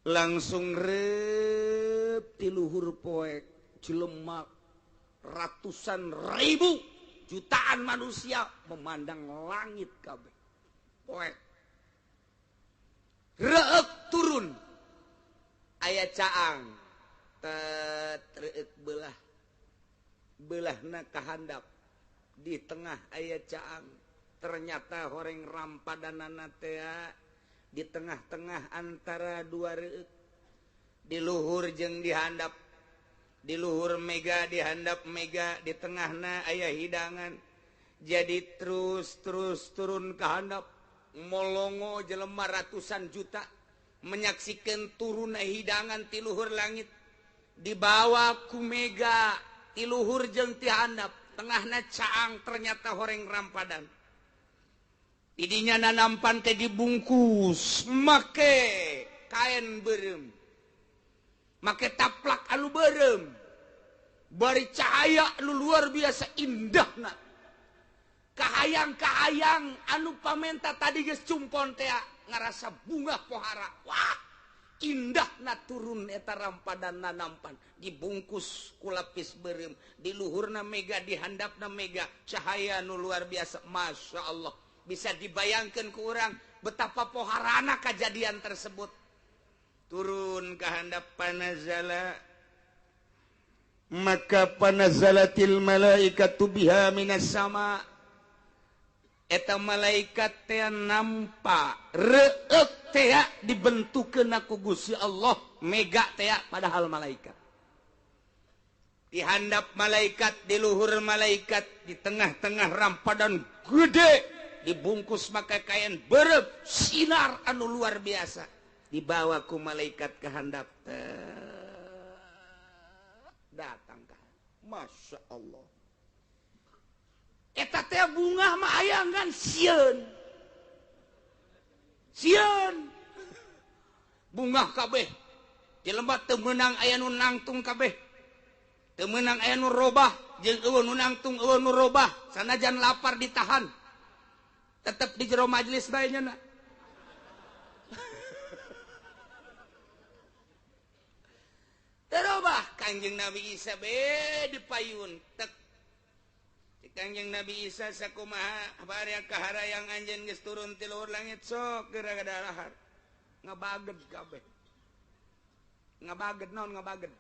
Langsung rep ti luhur poek jelema ratusan ribu jutaan manusia memandang langit kabeh. Poek reuk turun aya caang tet reuk belah belahna kahandap di tengah aya caang ternyata horeng rampadanana teh di tengah-tengah antara dua reuk di luhur jeung di handap, di luhur mega di handap mega, di tengahna aya hidangan. Jadi terus terus turun ke handap molongo jelema ratusan juta menyaksikan turunna hidangan ti luhur langit dibawa ku mega ti luhur jeung ti handap tengahna caang ternyata horeng rampadan. Didinya nanampan teh dibungkus make kain beureum, make taplak anu beureum, bari cahaya anu luar biasa indahna. Kahayang-kahayang anu pamenta tadi geus cumpon teh ngarasa bunga pohara. Wah, Indahna turun eta rampadan nanampan dibungkus ku lapis beureum, di luhurna mega, di handapna mega, cahaya nu luar biasa. Masya Allah, bisa dibayangkan ku urang betapa poharana kejadian tersebut. Turun ke handap panazala, maka panazalatil malaikatu biha minas sama. Eta malaikat teh nampa reuk teh dibentukeun ku Gusti Allah mega teh, padahal malaikat di handap malaikat, di luhur malaikat, di tengah-tengah rampadan gede dibungkus make kain beureum sinar anu luar biasa, dibawa ku malaikat ke handap datang ka. Masya Allah, eta teh bungah mah aya ngan sieun sieun bungah kabeh jelema teu meunang aya nu nangtung kabeh, teu meunang aya nu robah, jeung eueuh nu nangtung eueuh nu robah, sanajan lapar ditahan tetep di jero majelis bae nya. Terobah Kangjeng Nabi Isa be dipayun tek. Kangjeng Nabi Isa sakumaha bari kaharayang anjeun geus turun ti luhur langit sok geura kadahar. Ngabaged kabeh. Ngabaged naon ngabaged?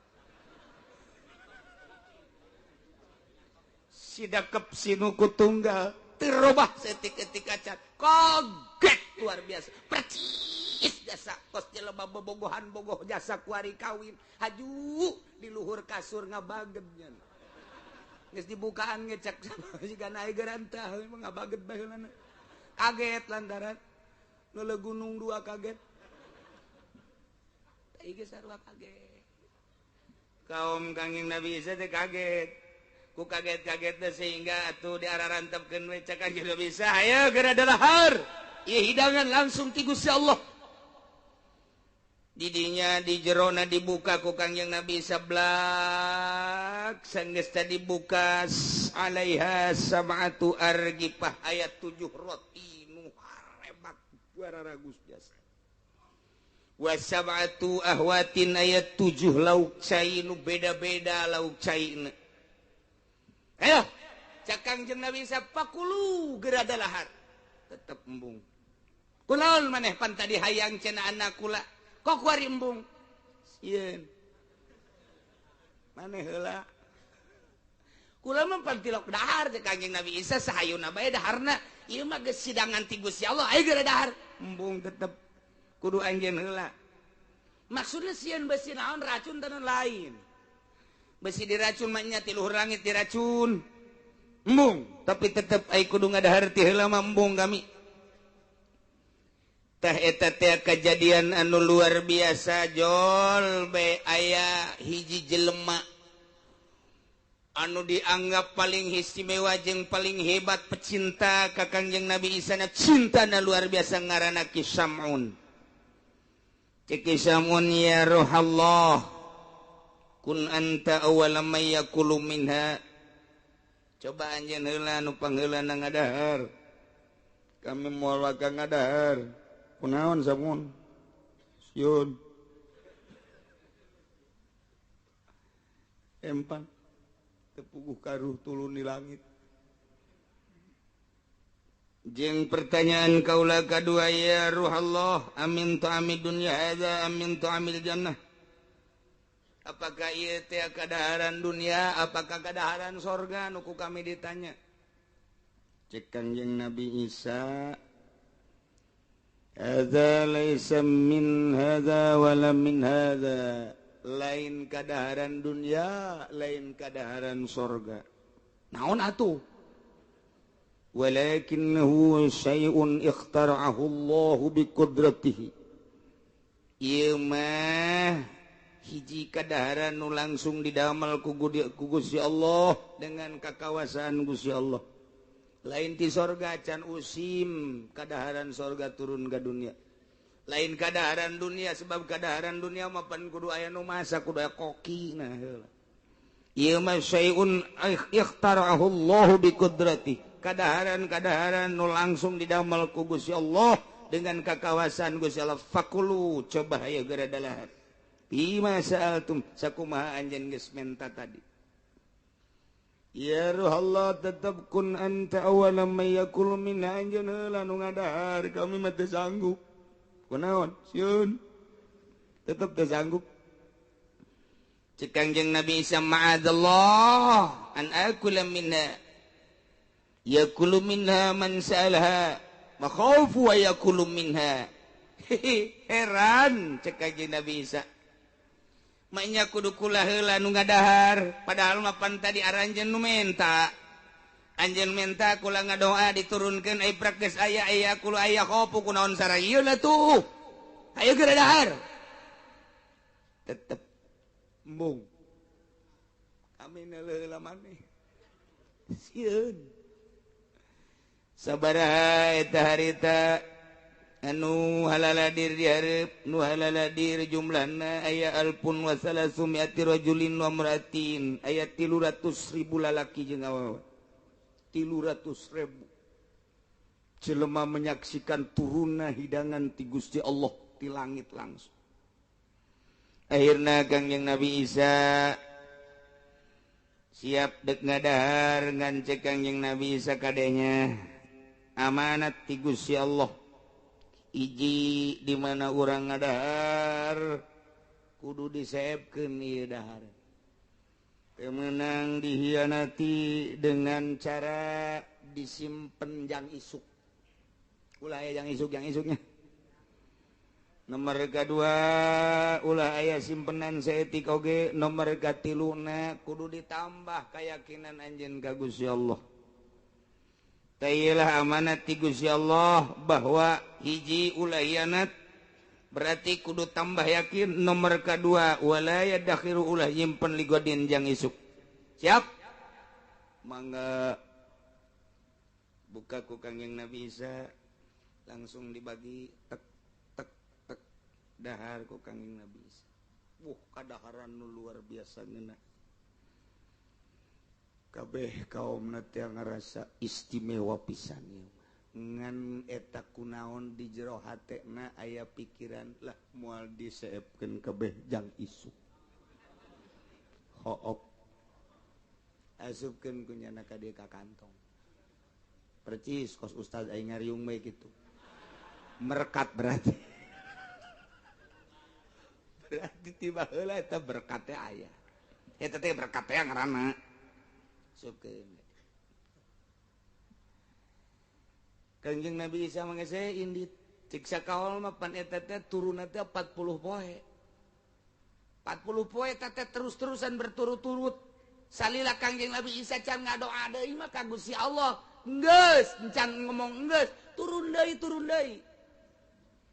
Sidakep sinuku tunggal terobah setik-etik acan. Kaget luar biasa. Percis jasa kos jelema bobogohan bogoh jasa kuari kawin. Haju di luhur kasur ngabaged nya. Geus dibukaan ngecek siga naik gerantah ngabaget baheulana. Kaget lantaran leule gunung dua kaget. Tah geus sarua kaget. Kaum Kangjeng Nabi Isa teh kaget. Ku kaget-kaget teh sehingga atuh diararantepkeun we cek Kangjeng Nabi Isa, hayo geura dalahar. Ieu hidangan langsung ti Gusti Allah. Didinya di jerona dibuka ku Kangjeng Nabi Isa blak sanggeus tadi dibuka alaiha sab'atu argipah ayat 7 roti nu harebat bararagus jasa wa sab'atu ahwatin ayat 7 lauk cai nu beda-beda lauk caina. Ayo cak Kangjeng Nabi Isa pakulu geura dalahar tetep embung. Kunaon maneh pan tadi hayang cenah anak kula kok kuari embung sieun maneh heula kula mah pan tilok dahar teh Kangjeng Nabi Isa sahayuna bae daharna ieu mah geus sidangan ti Gusti Allah ayo geura dahar embung tetep kudu anjeun heula. Maksudna sieun besi naon racun dan lain besi diracun mah nya ti luhur langit diracun embung tapi tetep ai kudu ngadahar ti heula mah embung kami. Tah eta teh kejadian anu luar biasa jol be aya hiji jelema anu dianggap paling istimewa jeung paling hebat pecinta ka Kangjeng Nabi Isa na cintana luar biasa ngaranna Ki Sam'un. Cek Ki Sam'un ya ruhallah kun anta awwala may yakulu minha. Coba anjeun heula nu pangheulana ngadahar. Kami moal waka ngadahar. Kunaon samun sieun empan tepuguh karuh tulun di langit. Jeung pertanyaan kaula kadua ya ruhallah amin ta'amid dunya hadza amin ta'amil jannah. Apakah ieu teh kadaharan dunia apakah kadaharan sorga nu ku kami ditanya. Cek Kangjeng Nabi Isa hadza laisa min hadza wala min hadza, lain kadaharan dunia lain kadaharan sorga. Naon atuh? Walakinnahu syai'un ikhtara'ahu Allahu biqudratihi. Ieu mah hiji kadaharan nu langsung didamel ku Gusti Allah dengan kakawasaan Gusti Allah. Lain ti sorga can usim kadaharan sorga turun ke dunia. Lain kadaharan dunia sebab kadaharan dunia mah pan kudu aya nu masak kudu aya koki nah heula. Ieu mah syai'un ikhtara'ahu Allahu biqudratihi. Kadaharan-kadaharan nu langsung didamel ku Gusti Allah dengan kakawasan Gusti Allah fakulu coba hayo geura dalahan bima sa'altum sakumaha anjeun geus menta tadi. Ya ruh Allah tetap kun anta awwala may yakul minha anjeun heula nu ngadahar kami mah teu sanggup. Kunaon? Sieun. Tetep teu sanggup. Cek Kangjeng Nabi Isa ma'adallah an akula minha yakulu minha man sa'alha makhaufu wa yakulu minha. Heran cek Kangjeng Nabi Isa. Maknya kudu kula heula nu ngadahar padahal mah pan tadi aranjeun nu menta. Anjeun menta kula ngadoa diturunkeun ai praktis aya aya kula aya khofu kunaon sarayieun atuh. Hayu geura dahar. Tetep embung. Kami heula maneh. Sieun. Sabaraha eta harita anu halaladir dihareup nu halaladir jumlahna aya alpun wa salasumiati rajulin wa imraatin aya 300.000 lalaki jeung awewe 300.000 jelema menyaksikan turunna hidangan ti Gusti Allah ti langit langsung. Akhirna Kangjeng Nabi Isa siap dek ngadahar ngan cek Kangjeng Nabi Isa kadenya amanat ti Gusti Allah iji di mana urang ngadahar kudu diseepkeun ieu dahar. Teu meunang dihianati dengan cara disimpen jang isuk. Ulah aya jang isuk jang isuknya. Nomor kadua ulah aya simpenan saeutik oge. Nomor katiluna kudu ditambah keyakinan anjeun ka Gusti Allah. Tailah amanat ti Gusti Allah bahwa hiji ulah hianat berarti kudu tambah yakin. Nomor kedua wala yadakhiru ulah nyimpen ligodin jang isuk. Siap? Mangga buka ku Kangjeng Nabi Isa langsung dibagi tek tek tek dahar ku Kangjeng Nabi Isa. Wuh kadaharan nu luar biasa ngeunah. Kabeh kaum teh ngarasa istimewa pisan ieu ngan eta kunaon di jero hatena aya pikiran lah moal diseepkeun kabeh jang isuk hook asupkeun ku nyana ka dieu ka kantong percis kos ustaz aing ngariung bae kitu merekat berarti berarti tiba heula eta berkat teh aya eta teh berkat teh ngaranna. Kangjeng Nabi Isa mangese indit cik sakaol mah pan eta teh turunna teh 40 poe. 40 poe eta teh terus-terusan berturut-turut. Salila Kangjeng Nabi Isa can ngadoa deui mah ka Gusti Allah. Geus, can ngomong geus, turun deui turun deui.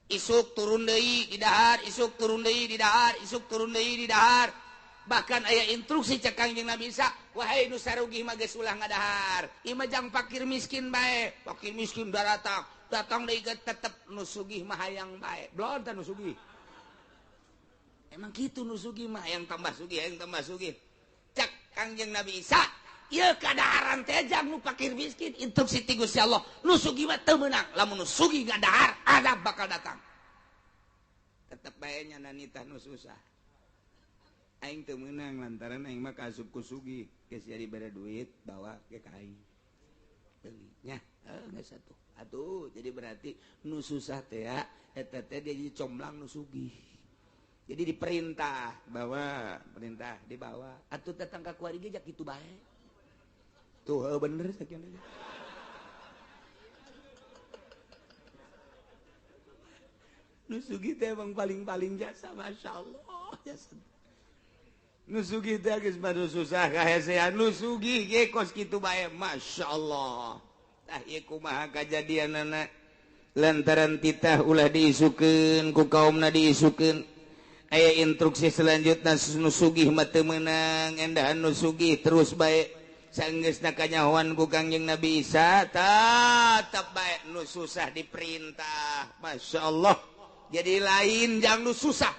Isuk turun deui di dahar, isuk turun deui di dahar, isuk turun deui di dahar. Bahkan aya instruksi cek Kangjeng Nabi Isa, wahai nu sarugih mah geus ulah ngadahar. Ieu mah jang fakir miskin bae, fakir miskin daratang, datang deui tetep nu sugih mah hayang bae. Belon teh nu sugih. Emang kitu nu sugih mah hayang tambah sugih, hayang tambah sugih. Cek Kangjeng Nabi Isa, ieu kadaharan teh jang nu fakir miskin, instruksi ti Gusti Allah, nu sugih mah teu meunang, lamun nu sugih ngadahar, azab bakal datang. Tetep bae nya nanitah nu susah. Aing teu meunang lantaran aing mah kaasup ku sugih geus jadi bere duit bawa ke ka aing beli nya geus atuh atuh jadi berarti nu susah teh ya eta teh dia jadi comblang nu sugih jadi diperintah bawa perintah dibawa atuh datang ka kuari ge jak kitu bae tuh bener sakieu nu sugih teh emang paling-paling jasa masyaallah jasa. Nu sugih teh geus mah susah kahesean nu sugih ge kos kitu bae masyaallah. Tah ieu kumaha kajadianana lantaran titah ulah diisukeun ku kaumna diisukeun aya instruksi selanjutna nu sugih mah teu meunang endahan nu sugih terus bae sanggeusna kanyahoan ku Kangjeng Nabi Isa tetep bae nu susah diperintah masyaallah. Jadi lain jang nu susah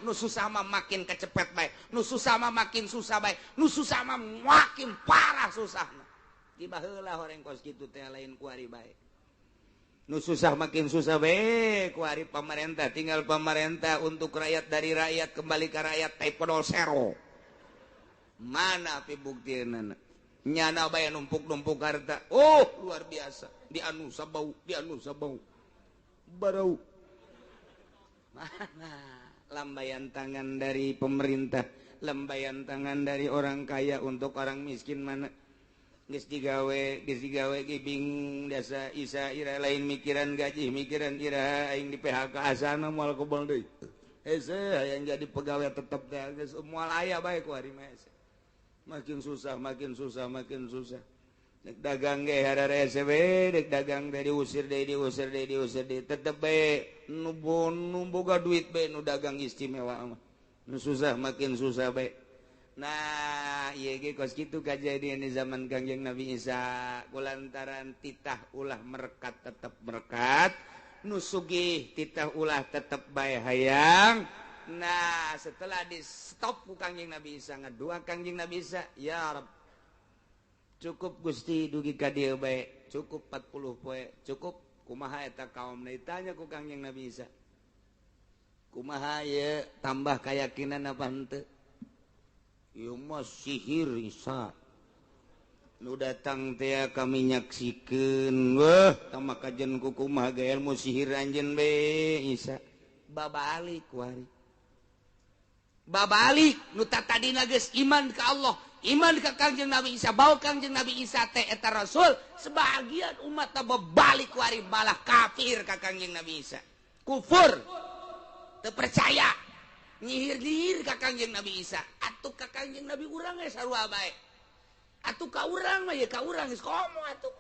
mah makin kecepet bae, nu susah mah makin susah bae, nu susah mah makin parah susahna. Di baheula horeng kos kitu teh lain kuari bae. Nu susah makin susah be ku hari pamarentah, tinggal pamarentah untuk rakyat, dari rakyat kembali ke rakyat, tai sero. Mana pi buktina? Nyana bae numpuk-numpuk harta. Oh, luar biasa. Di anu sabau, di anu sabau. Barau. Mana lambaian tangan dari pemerintah, lambaian tangan dari orang kaya untuk orang miskin mana? Geus digawe, geus digawe ge bingung dasa isa ira, lain mikiran gaji, mikiran ira aing di PHK, asana moal kebal deui. Hese hayang jadi pegawai tetep teh geus moal aya bae ku hari mah. Makin susah, makin susah, makin susah. Dek dagang ge hararese we, dek dagang teh diusir deui, diusir deui, diusir deui, tetep bae nu nu boga duit bae nu dagang istimewa mah. Nu susah makin susah bae. Nah, ieu ge kos kitu kajadian di zaman Kangjeng Nabi Isa, kulantaran titah ulah merekat tetep merekat, nu sugih titah ulah tetep bae hayang. Nah, setelah di stop ku Kangjeng Nabi Isa, ngadua Kangjeng Nabi Isa, "Ya Rabb, cukup Gusti dugi ka dieu bae, cukup 40 poe, cukup." Kumaha eta kaum ditanya ku Kangjeng Nabi Isa? Kumaha ye, tambah keyakinan apa henteu? Ieu mah sihir Isa. Nu datang teh kami nyaksikeun, wah, tama kajen ku kumaha ge ilmu sihir anjeun be Isa. Babalik wari. Babalik nu tadina geus iman ka Allah, iman ka Kangjeng Nabi Isa, bawa Kangjeng Nabi Isa teh eta rasul, sebagian umat teh babalik wari malah kafir ka Kangjeng Nabi Isa. Kufur. Teu percaya. Nyihir-nyihir ka Kangjeng Nabi Isa. Atuh ka Kangjeng Nabi urang ge sarua bae. Atuh ka urang mah ye ka urang geus komo atuh.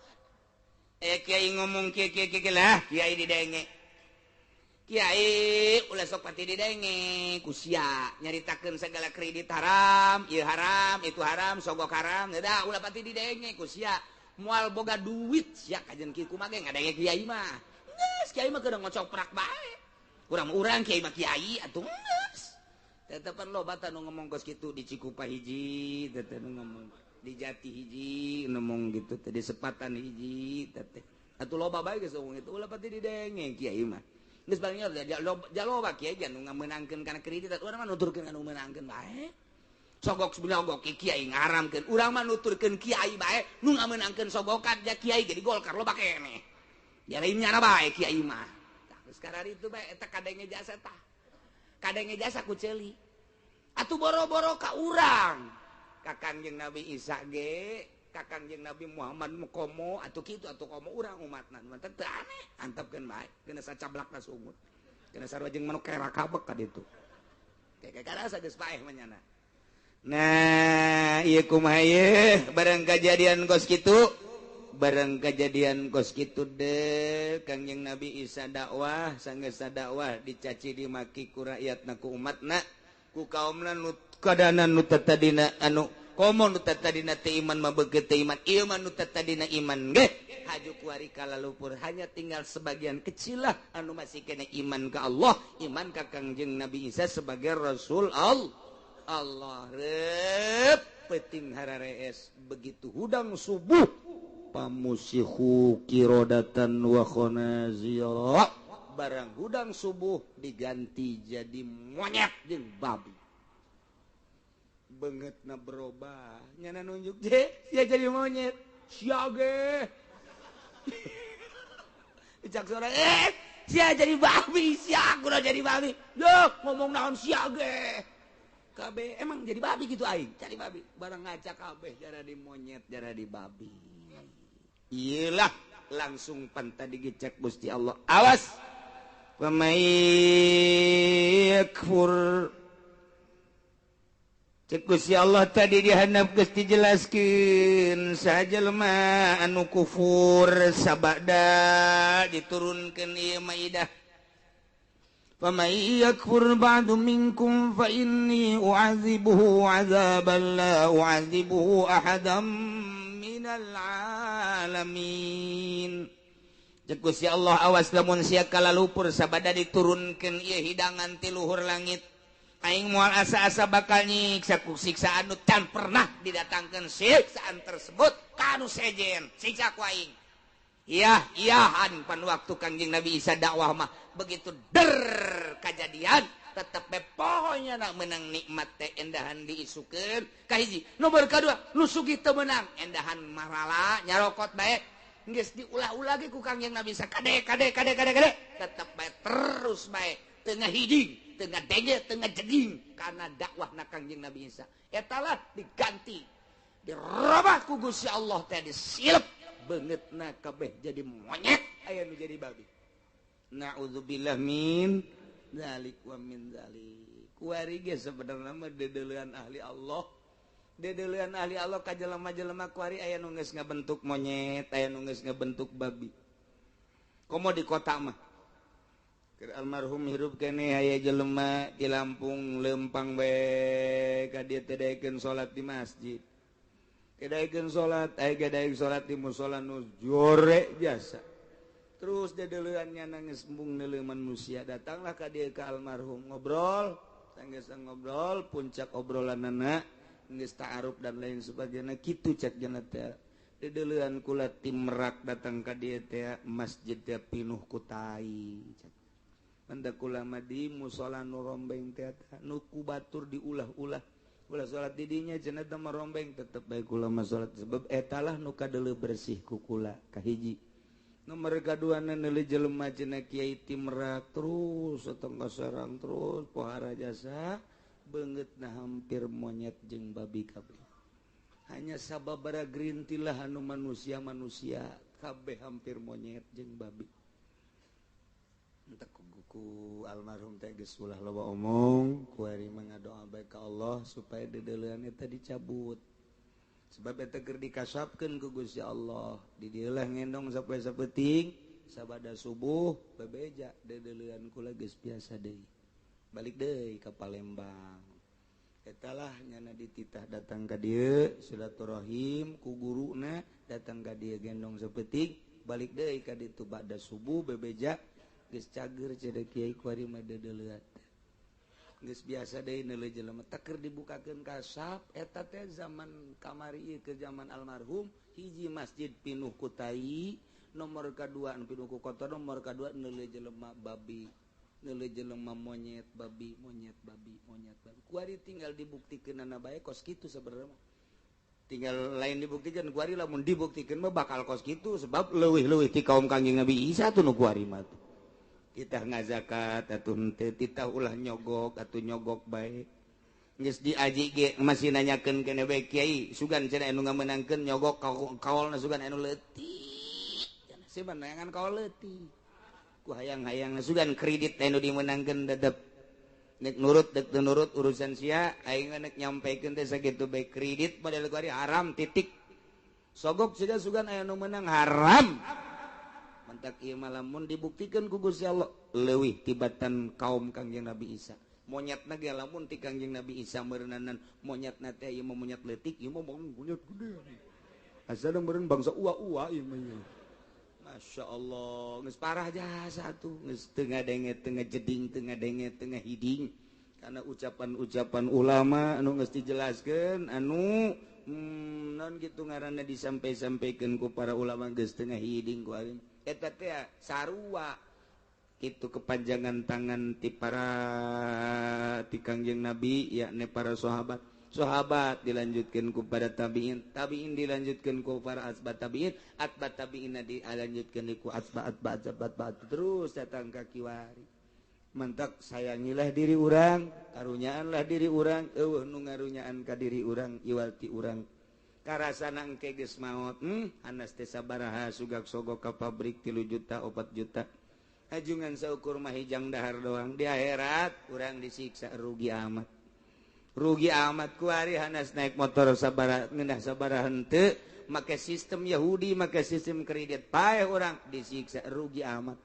Kiai ngomong kieu kieu kieu lah, kiai didenge. Kiai ulah sok pati didenge ku sia nyaritakeun segala kredit haram, ieu haram, itu haram, sogok haram, da ulah pati didenge ku sia. Moal boga duit sia kajen kieu kumaha ge ngadenge kiai mah. Geus kiai mah keur ngocok prak bae. Kurang urang kiai mah kiai atuh geus. Tetepan loba nu ngomong kos kitu di Cikupa hiji, teteh nu ngomong di Jati hiji, ngomong gitu teh di Sepatan hiji teteh. Atuh loba bae geus ngomong itu ulah pati didenge kiai mah. Geus paling jaloba kiai ge nu ngamenangkeun kana kredit, urang mah nuturkeun anu meunangkeun bae. Sogok sebenarnya sogok kiai ngaramkeun, urang mah nuturkeun kiai bae nu ngamenangkeun sogokan ja kiai ge di Golkar loba keneh. Ya lain nyana bae kiai mah. Tah geus kararitu bae eta kadenge jasa tah. Kadenge jasa ku ceuli. Atuh boro-boro ka urang. Ka Kangjeng Nabi Isa ge, ka Kangjeng Nabi Muhammad komo atuh kitu atuh komo urang umatna. Mantep teu aneh, antepkeun bae, kena sacablakna sungut. Kena sarua jeung manuk kerak kabek ka ditu. Kayak karasa geus paeh mah nyana. Nah, ieu kumaha ieu barang kajadian kos kitu, barang kejadian kos kitu deh Kangjeng Nabi Isa dakwah, sanggeus dakwah dicaci dimaki ku rakyatna, ku umatna, ku kaumna nu kadana nu tadina anu komo nu tadina teu iman mah beukeut teu iman, ieu mah nu tadina iman ge haju kuari kalalupur, hanya tinggal sebagian kecil lah anu masih kena iman ka Allah, iman ka Kangjeng Nabi Isa sebagai Rasul Allah. Allah rep peting hararees begitu hudang subuh pamusihu kirodatan wa khonazira, barang hudang subuh diganti jadi monyet jeung babi. Beungeutna berubah, nyana nunjuk je sia jadi monyet sia ge. Dicak sora sia jadi babi, sia kudu jadi babi. Duh, ngomong naon sia ge. Kabeh emang jadi babi gitu aing, cari babi. Barang ngaca kabeh jara di monyet, jara di babi. Iyalah langsung pantah digecek Gusti Allah. Awas. Pamai yakfur. Cek Gusti Allah tadi dihandap geus dijelaskeun saja lemah anu kufur sabada diturunkeun ieu maidah. Famay yakfur ba'du minkum fa inni u'adzibuhu 'adzaban la u'adzibuhu ahadan minal alamin. Cek Gusti Allah awas lamun sia kalalupur sabada diturunkeun ieu hidangan ti luhur langit. Aing moal asa-asa bakal nyiksa ku siksaan nu can pernah didatangkeun siksaan tersebut ka anu sejen siksa ku aing. Iya iyahan pan waktu Kangjeng Nabi Isa dakwah mah begitu der kejadian tetep be pokoknya nak menang nikmat teh endahan diisukeun kahiji. Nomor kadua nu sugih teu meunang endahan marala nyarokot bae geus diulah-ulah ge ku Kangjeng Nabi Isa kade kade kade kade kade tetep bae terus bae teu ngahiding teu ngadenge teu ngajeging karena dakwahna Kangjeng Nabi Isa eta lah diganti dirobah ku Gusti Allah teh disilep beungeutna kabeh jadi monyet aya nu jadi babi. Na'udzubillah min dzalik wa min dzalik. Kuari ge sebenarna mah dedeulean ahli Allah. Dedeulean ahli Allah ka jelema-jelema kuari aya nu geus ngabentuk monyet, aya nu geus ngabentuk babi. Komo di kota mah. Keur almarhum hirup keneh aya jelema di Lampung lempang bae ka dieu teh daekeun salat di masjid. Kedaekeun salat, aya daek salat di musala nu jore biasa. Terus dedeuleannya nangis embung neuleuh manusia, datanglah ka dieu ka almarhum ngobrol, sanggeus ngobrol puncak obrolanana geus ta'aruf dan lain sebagainya kitu cek jana teh. Dedeulean kula ti Merak datang ka dieu teh masjid teh pinuh ku tai. Manda kula mah di musala nu rombeng teh nu ku batur diulah-ulah. Ulah salat di dinya cenah teh marombeng tetep bae kula mah salat sebab etalah nu kadeuleu bersih ku kula kahiji. Nomor kaduana neuleuh jelema cenah kiai ti Merak terus satengah Serang terus pohara jasa beungeutna hampir monyet jeung babi kabeh. Hanya sababara gerintilah anu manusia-manusia kabeh hampir monyet jeung babi. Entek ku almarhum teh geus ulah loba omong, kuari mah ngadoa bae ka Allah supaya dedeulean eta dicabut. Sebab eta keur dikasapkeun ku Gusti Allah. Di dieu lah ngendong sampai sapeuting, sabada subuh bebeja dedeulean kula geus biasa deui. Balik deui ka Palembang. Eta lah nyana dititah datang ka dieu silaturahim ku guruna datang ka dieu gendong sapeuting, balik deui ka ditu bada subuh bebeja geus cager cenah kiai kuari mah dedeulean. Geus biasa deui neuleuh jelema teh keur dibukakeun kasap eta teh zaman kamari ieu ke zaman almarhum hiji masjid pinuh ku tai nomor kadua anu pinuh ku kotor nomor kadua neuleuh jelema babi neuleuh jelema monyet babi monyet babi monyet babi kuari tinggal dibuktikeunana bae kos kitu sebenarnya mah tinggal lain dibuktikan kuari lamun dibuktikeun mah bakal kos kitu sebab leuwih-leuwih ti kaum Kangjeng Nabi Isa tuh nu kuari mah tuh. Titah ngazakat atuh henteu, titah ulah nyogok atuh nyogok bae. Geus diaji ge masih nanyakeun keneh bae kiai, sugan cenah anu ngamenangkeun nyogok kaolna sugan anu leutik. Cenah sih neangan kaol leutik. Ku hayang-hayangna sugan kredit anu dimenangkeun dedep. Nek nurut dek teu nurut urusan sia, aing mah nek nyampekeun teh sakitu bae kredit model kuari haram titik. Sogok siga sugan aya nu meunang haram. Mentak ieu mah lamun dibuktikan ku Gusti Allah leuwih tibatan kaum Kangjeng Nabi Isa. Monyetna ge lamun ti Kangjeng Nabi Isa meureunana monyetna teh ieu mah monyet leutik, ieu mah monyet gede. Asal meureun bangsa ua-ua ieu mah. Masya Allah, geus parah jasa tuh, geus teu ngadenge teu ngajeding teu ngadenge teu ngahiding. Karena ucapan-ucapan ulama anu geus dijelaskeun anu non kitu ngaranna disampai-sampaikeun ku para ulama geus teu ngahiding ku aing. Eta teh sarua kitu kepanjangan tangan ti para ti Kangjeng Nabi yakni para sahabat. Sahabat dilanjutkeun ku para tabiin, tabiin dilanjutkeun ku para asbat tabiin, atbat tabiin dilanjutkeun ku asbat atbat atbat terus datang ka kiwari. Mantak sayangilah diri urang, karunyaanlah diri urang, eueuh nu ngarunyaan ka diri urang iwal ti urang. Karasana engke geus maot, hanas teh sabaraha sugak sogok ka pabrik 3 juta 4 juta. Ajungan saukur mah hijang dahar doang di akhirat urang disiksa rugi amat. Rugi amat kuari hanas naik motor sabaraha ngeunah sabaraha henteu make sistem Yahudi make sistem kredit paeh urang disiksa rugi amat.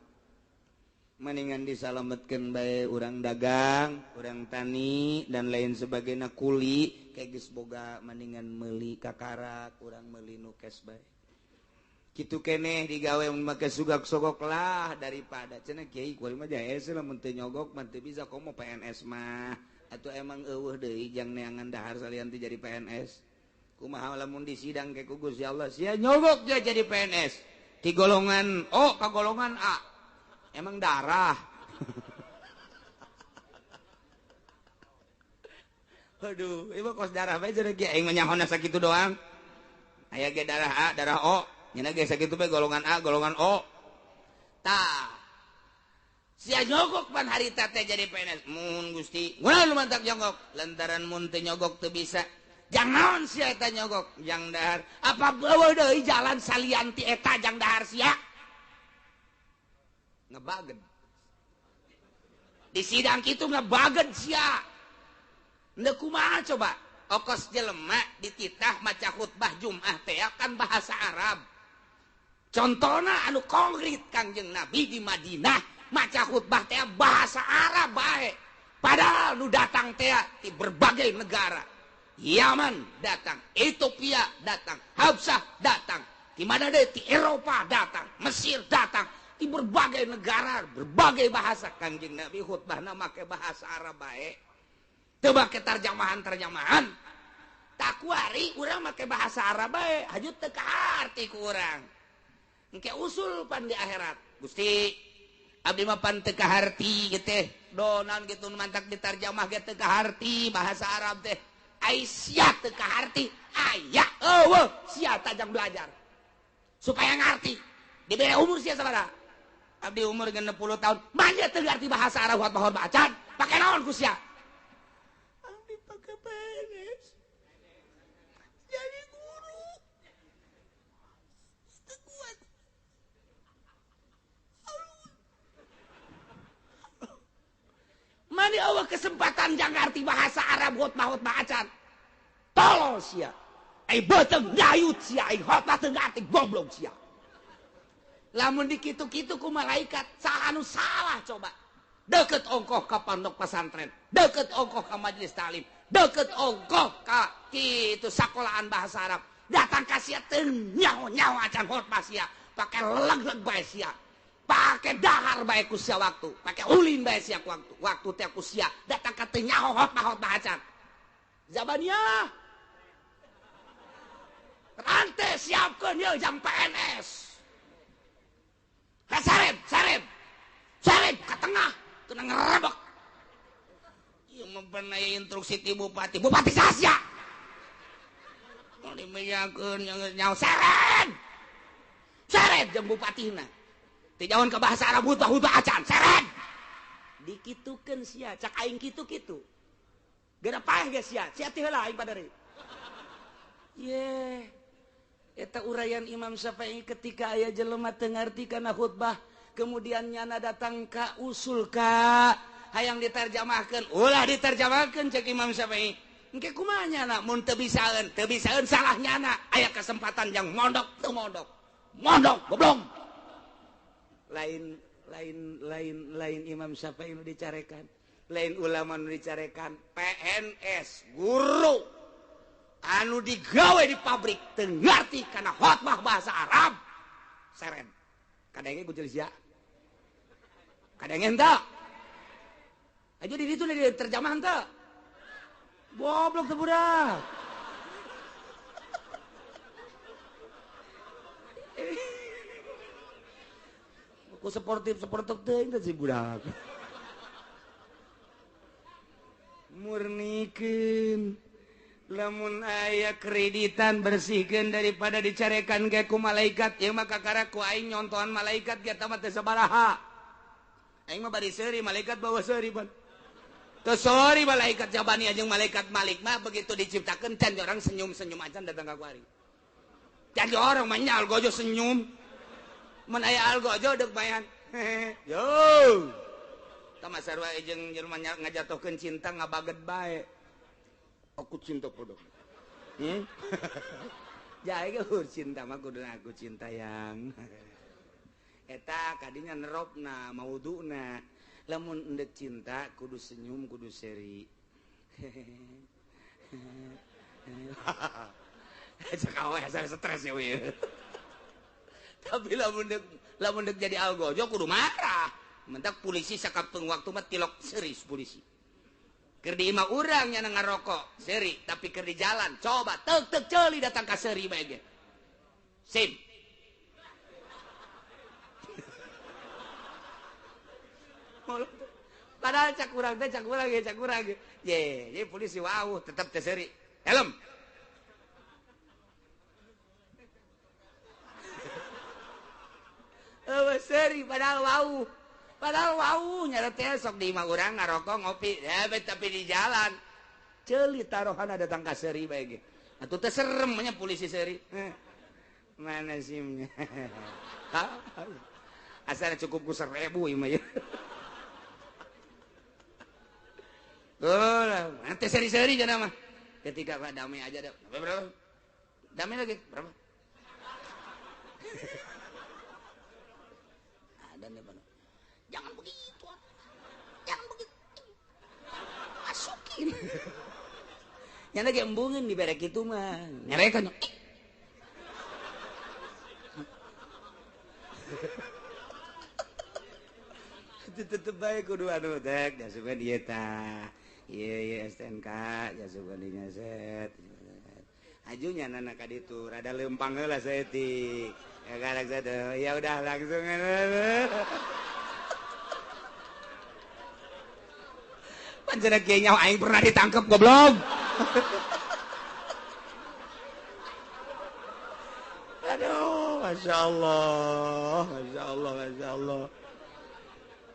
Mendingan disalametkeun bae urang dagang, urang tani dan lain sebagainya kuli kayak geus boga mendingan meuli kakarak urang meuli nu cash bae. Kitu keneh digawe make sugak sogok lah daripada cenah kiai kuari mah jae lamun teu nyogok mah teu bisa komo PNS mah atuh emang eueuh deui jang neangan dahar salian teu jadi PNS. Kumaha lamun disidang ke ku Gusti Allah sia nyogok dia jadi PNS. Ti golongan O ka golongan A. Emang darah. Aduh, ieu kos darah bae cenah ge aing mah nyahona sakitu doang. Aya ge darah A, darah O. Nya ge sakitu bae golongan A, golongan O. Tah. Sia nyogok pan harita teh jadi PNS. Mun Gusti, ngunaon nu mantak nyogok? Lantaran mun teu nyogok teu bisa. Jang naon sia eta nyogok? Jang dahar. Apa beueuh deui jalan salian ti eta jang dahar sia? Ngebagen. Di sidang kitu ngebagen sia. Ndeu kumaha coba? Okos jelema dititah maca khutbah Jumat teh kan bahasa Arab. Contona anu konkret Kangjeng Nabi di Madinah maca khutbah teh bahasa Arab bae. Padahal nu datang teh di berbagai negara. Yaman datang, Ethiopia datang, Habsah datang, di mana deh di Eropa datang, Mesir datang, di berbagai negara, berbagai bahasa. Kangjeng Nabi khutbahna make bahasa Arab bae. Teu make terjemahan-terjemahan. Takuari urang make bahasa Arab bae, hajut teu kaharti ku urang. Engke usul pan di akhirat. Gusti, abdi mah pan teu kaharti gitu teh. Do naon kitu mantak ditarjamah ge teu kaharti bahasa Arab teh. Ai sia teu kaharti, aya eueuh sia tajang belajar. Supaya ngarti. Dibere umur sia sabaraha? Abdi umur 60 tahun, manja teu ngarti bahasa Arab khotbah acan. Pake naon ku sia? Abdi pake PNS. Jadi guru. Teu kuat. Mani Allah kesempatan jang ngarti bahasa Arab khotbah acan. Tolol sia. Ai beuteung dayut sia, ai khotbah teu ngarti goblok sia. Lamun dikitu-kitu ku malaikat, saha anu salah coba? Deket ongkoh ka pondok pesantren, deket ongkoh ka majelis taklim, deket ongkoh ka kitu sakolaan bahasa Arab. Datang ka sia teu nyaho-nyaho acan khotbah sia, pake leg-leg bae sia. Pake dahar bae ku sia waktu, pake ulin bae sia ku waktu. Waktu teh ku sia datang ka teu nyaho khotbah acan. Zabaniyah. Rante siapkeun ieu jang PNS. Sareb, sareb, sareb ke tengah, teu ngerebek. Ieu mah beunaya instruksi ti bupati, bupati saha? Mun dimejakeun nyaho seret. Seret jeung bupatina. Teu jauhan ka bahasa Arab hutbah-hutbah acan, seret. Dikitukeun sia, cak aing kitu-kitu. Geura paeh ge sia, sia ti heula aing padari. Ye. Eta uraian Imam Syafi'i ketika aya jelema teu ngarti kana khutbah, kemudian nyana datang ka usul ka hayang diterjemahkeun, ulah diterjemahkeun cek Imam Syafi'i. Engke kumaha nyana mun teu bisaeun, teu bisaeun salah nyana, aya kesempatan jang mondok teu mondok. Mondok goblok. Lain lain lain lain Imam Syafi'i nu dicarekan, lain ulama nu dicarekan, PNS guru anu digawe di pabrik teu ngarti kana khotbah bahasa Arab seren. Kadenge ku sia. Kadenge henteu. Aja di ditu di terjemahan teu. Goblok teu budak. Ku sportif-sportif teuing teh si budak. Murnikeun. Lamun aya kreditan bersihkeun daripada dicarekan ge ku malaikat, ieu mah kakara ku aing nyontohan malaikat ge mah teu sabaraha. Aing mah bari seuri malaikat bawa seuri pan. Teu seuri malaikat jabani jeung malaikat Malik mah begitu diciptakeun can orang senyum-senyum acan datang ka kuari. Can orang mah nya algojo senyum. Mun aya algojo deuk bayan. Yo. Tah mah sarua jeung jelema ngajatohkeun cinta ngabaget bae. Aku cinta padamu. Jae ge cinta mah kudu aku cinta yang. Eta kadinya neropna, mauduna. Lamun endek cinta kudu senyum, kudu seri. Cek awe saya stres ya we. Tapi lamun dek jadi algojo kudu marah. Mentak polisi sakapeung waktu mah tilok seris polisi. Keur di imah urang nya ngarokok seri, tapi keur di jalan coba tek tek ceuli datang ka seri bae ge. Sim. Padahal cak urang teh cak urang ya cak urang. Ye, ye polisi wau tetep teh seuri. Helm. Eueuh seuri padahal wau. Padahal wau nyara teh sok di imah urang ngarokok ngopi, ya tapi di jalan. Ceuli taruhana datang ka seuri bae ge. Atuh teh serem nya polisi seuri. Mana simnya? Asal cukup ku 1000 ieu mah ya. Oh, nanti seri-seri jangan mah. Ketika Pak damai aja dah. Berapa? Damai lagi berapa? Ada nih Pak. Jangan begitu. Jangan begitu. Masukin. Nyana ge embungeun di berek itu mah. Nyarekan. Tetep bae kudu anu tek jasukeun ieu tah. Ieu ieu STNK jasukeun dinya set. Ajunya nana ka ditu rada leumpang heula saeutik. Ya karek ya udah langsung. Panjenengan kieu nyaho aing pernah ditangkep goblok. Aduh, Masya Allah, Masya Allah, Masya Allah.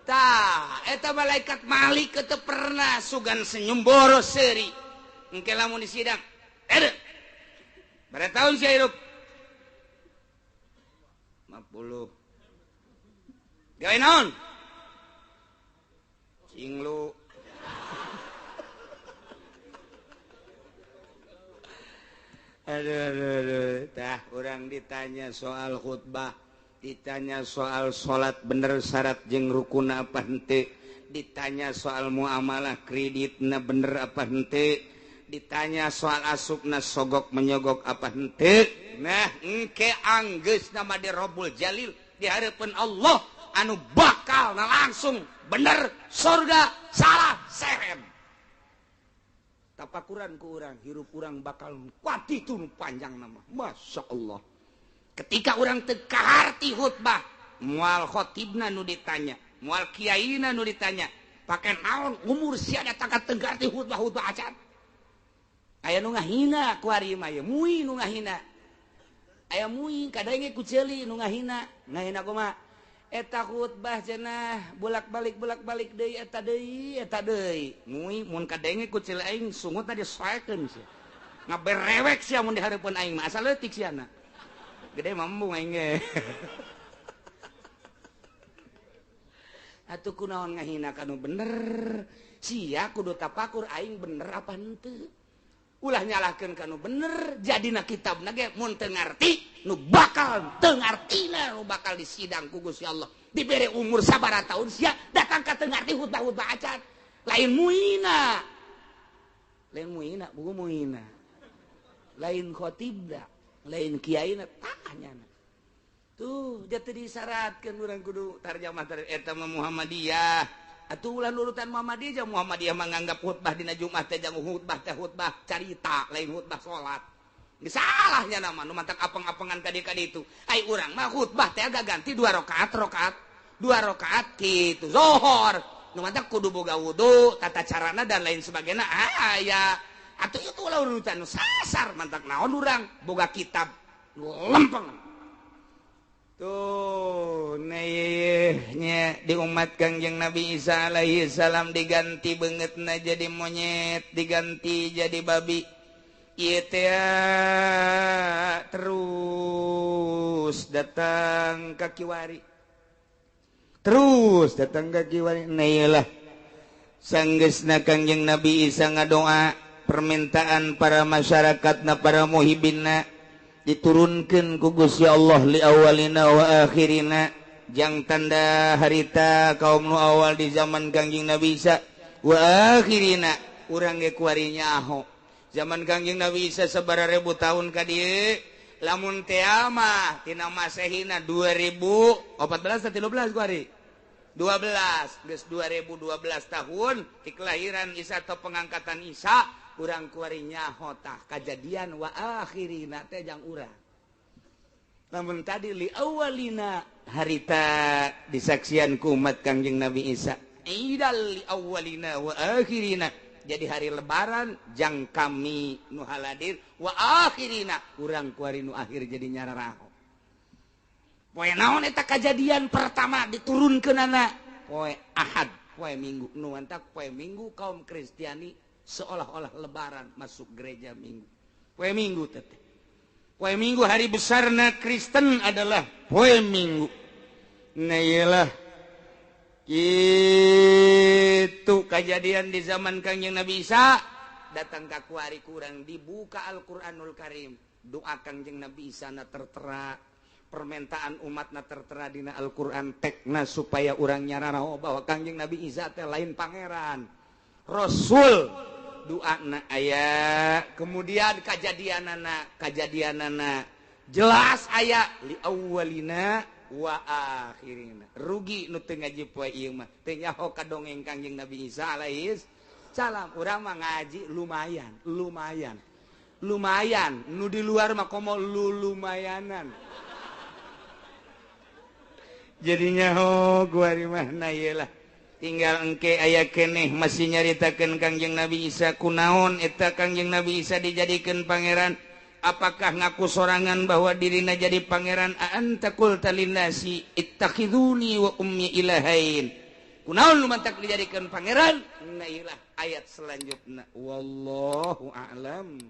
Tah, eta malaikat Malik teu pernah sugan senyum boros seuri. Engke lamun di sidang. Ada. Berapa tahun sia hirup? 50. Gawe naon? Cinglu. Aduh, aduh, aduh. Tah, urang ditanya soal khutbah, ditanya soal salat bener syarat jeung rukun apa henteu, ditanya soal muamalah kreditna bener apa henteu, ditanya soal asupna sogok menyogok apa henteu. Nah, engke anggeus nama di Robbul Jalil di hareupeun Allah anu bakal langsung bener surga salah serem. Tapakuran ku urang, hirup urang bakal kuat itu panjang nama. Masya Allah. Ketika urang teu kaharti khutbah, moal khotibna nu ditanya, moal kiaina nu ditanya, pake naon umur sia datang ka teu ngarti khutbah-khutbah acan. Aya nu ngahina ku ari mah ye, mui nu ngahina. Aya mui kadenge ku ceuli nu ngahina, ngahina kumaha? Eta khutbah cenah bolak-balik deui eta deui eta deui. Mui mun kadenge ku ceuli aing sungutna disoekeun sia. Ngaberewek sia mun di hareupeun aing mah asal leutik siana. Gede mampu aing ge. Atuh kunaon ngahina kanu bener? Sia kudu tapakur aing bener apa henteu. Ulah nyalahkeun kanu bener, jadina kitabna ge mun teu ngarti nu bakal teu ngartina nu bakal disidang ku Gusti Allah. Dibere umur sabaraha tahun sia datang ka teu ngarti khutbah-khutbah acan. Lain muina. Lain muina, buku muina. Lain khotibna, lain kiaina tah nyana. Tuh, dia teu disyaratkeun urang kudu tarjamah eta mah Muhammadiyah. Atuh ulah nurutan Muhammadiyah, Muhammadiyah menganggap khutbah dina Jumat teh jang khutbah teh khutbah carita, lain khutbah salat. Salahnya nama nu mantak apeng-apengan kadi-kadi itu. Ai urang mah khutbah teh agak ganti 2 rakaat rakaat 2 rakaat kitu zuhur. Nu mantak kudu boga wudu, tata carana dan lain sebagainya. Aya. Atuh itu ulah urutan nu sasar mantak naon urang boga kitab lempeng. Tuh, nya di umat Kangjeng Nabi Isa alaihi salam diganti beungeutna jadi monyet, diganti jadi babi. Ieu teh terus datang ka kiwari. Terus datang ka kiwari. Nah ieu lah sanggeusna Kangjeng Nabi Isa ngadoa permintaan para masyarakatna, para muhibinna diturunkan ku Gusti Allah li awalina wa akhirina jang tanda harita kaum nu awal di zaman Kangjeng Nabi Isa wa akhirina urang ge kuari nyaho zaman Kangjeng Nabi Isa sabaraha ribu tahun ka dieu lamun teh mah tina Masehina 2014 atau 13 kuari 12 geus 2012 tahun ti kelahiran Isa atau pengangkatan Isa urang kuari nyaho tah kajadian wa akhirina teh jang urang. Lamun tadi li awalina harita disaksian ku umat Kangjeng Nabi Isa. idal li awwalina wa akhirina. Jadi hari lebaran jang kami nu haladir wa akhirina urang kuari nu akhir jadi nyararaho. Poe naon eta kajadian pertama diturunkeunana? Poe Ahad, poe Minggu. Nu mantak poe Minggu kaum Kristiani seolah-olah lebaran masuk gereja Minggu. Poe Minggu teh. Poe Minggu hari besarna Kristen adalah poe Minggu. Nah iyalah itu kejadian di zaman Kangjeng Nabi Isa datang ka kuari kurang dibuka Al-Qur'anul Karim, doa Kangjeng Nabi Isa na tertera, permintaan umat na tertera dina Al-Qur'an, tekna supaya urang nyararaho bahwa Kangjeng Nabi Isa teh lain pangeran, rasul. Doana aya, kemudian kajadianana, kajadianana jelas aya li awwalina wa akhirina. Rugi nu teu ngaji poe ieu mah teu nyaho ka dongeng Kangjeng Nabi Isa alaihis salam. Urang mah ngaji lumayan, lumayan, lumayan. Nu di luar mah komo lulumayanan. Jadinya oh gua di mana ieu lah. Tinggal engke aya keneh masih nyaritakeun Kangjeng Nabi Isa kunaon eta Kangjeng Nabi Isa dijadikeun pangeran. Apakah ngaku sorangan bahwa dirina jadi pangeran? Anta qulta linnasi ittakhiduni wa ummi ilahain. Kunaon nu mantak dijadikeun pangeran? Nah ilah ayat selanjutnya. Wallahu a'lam.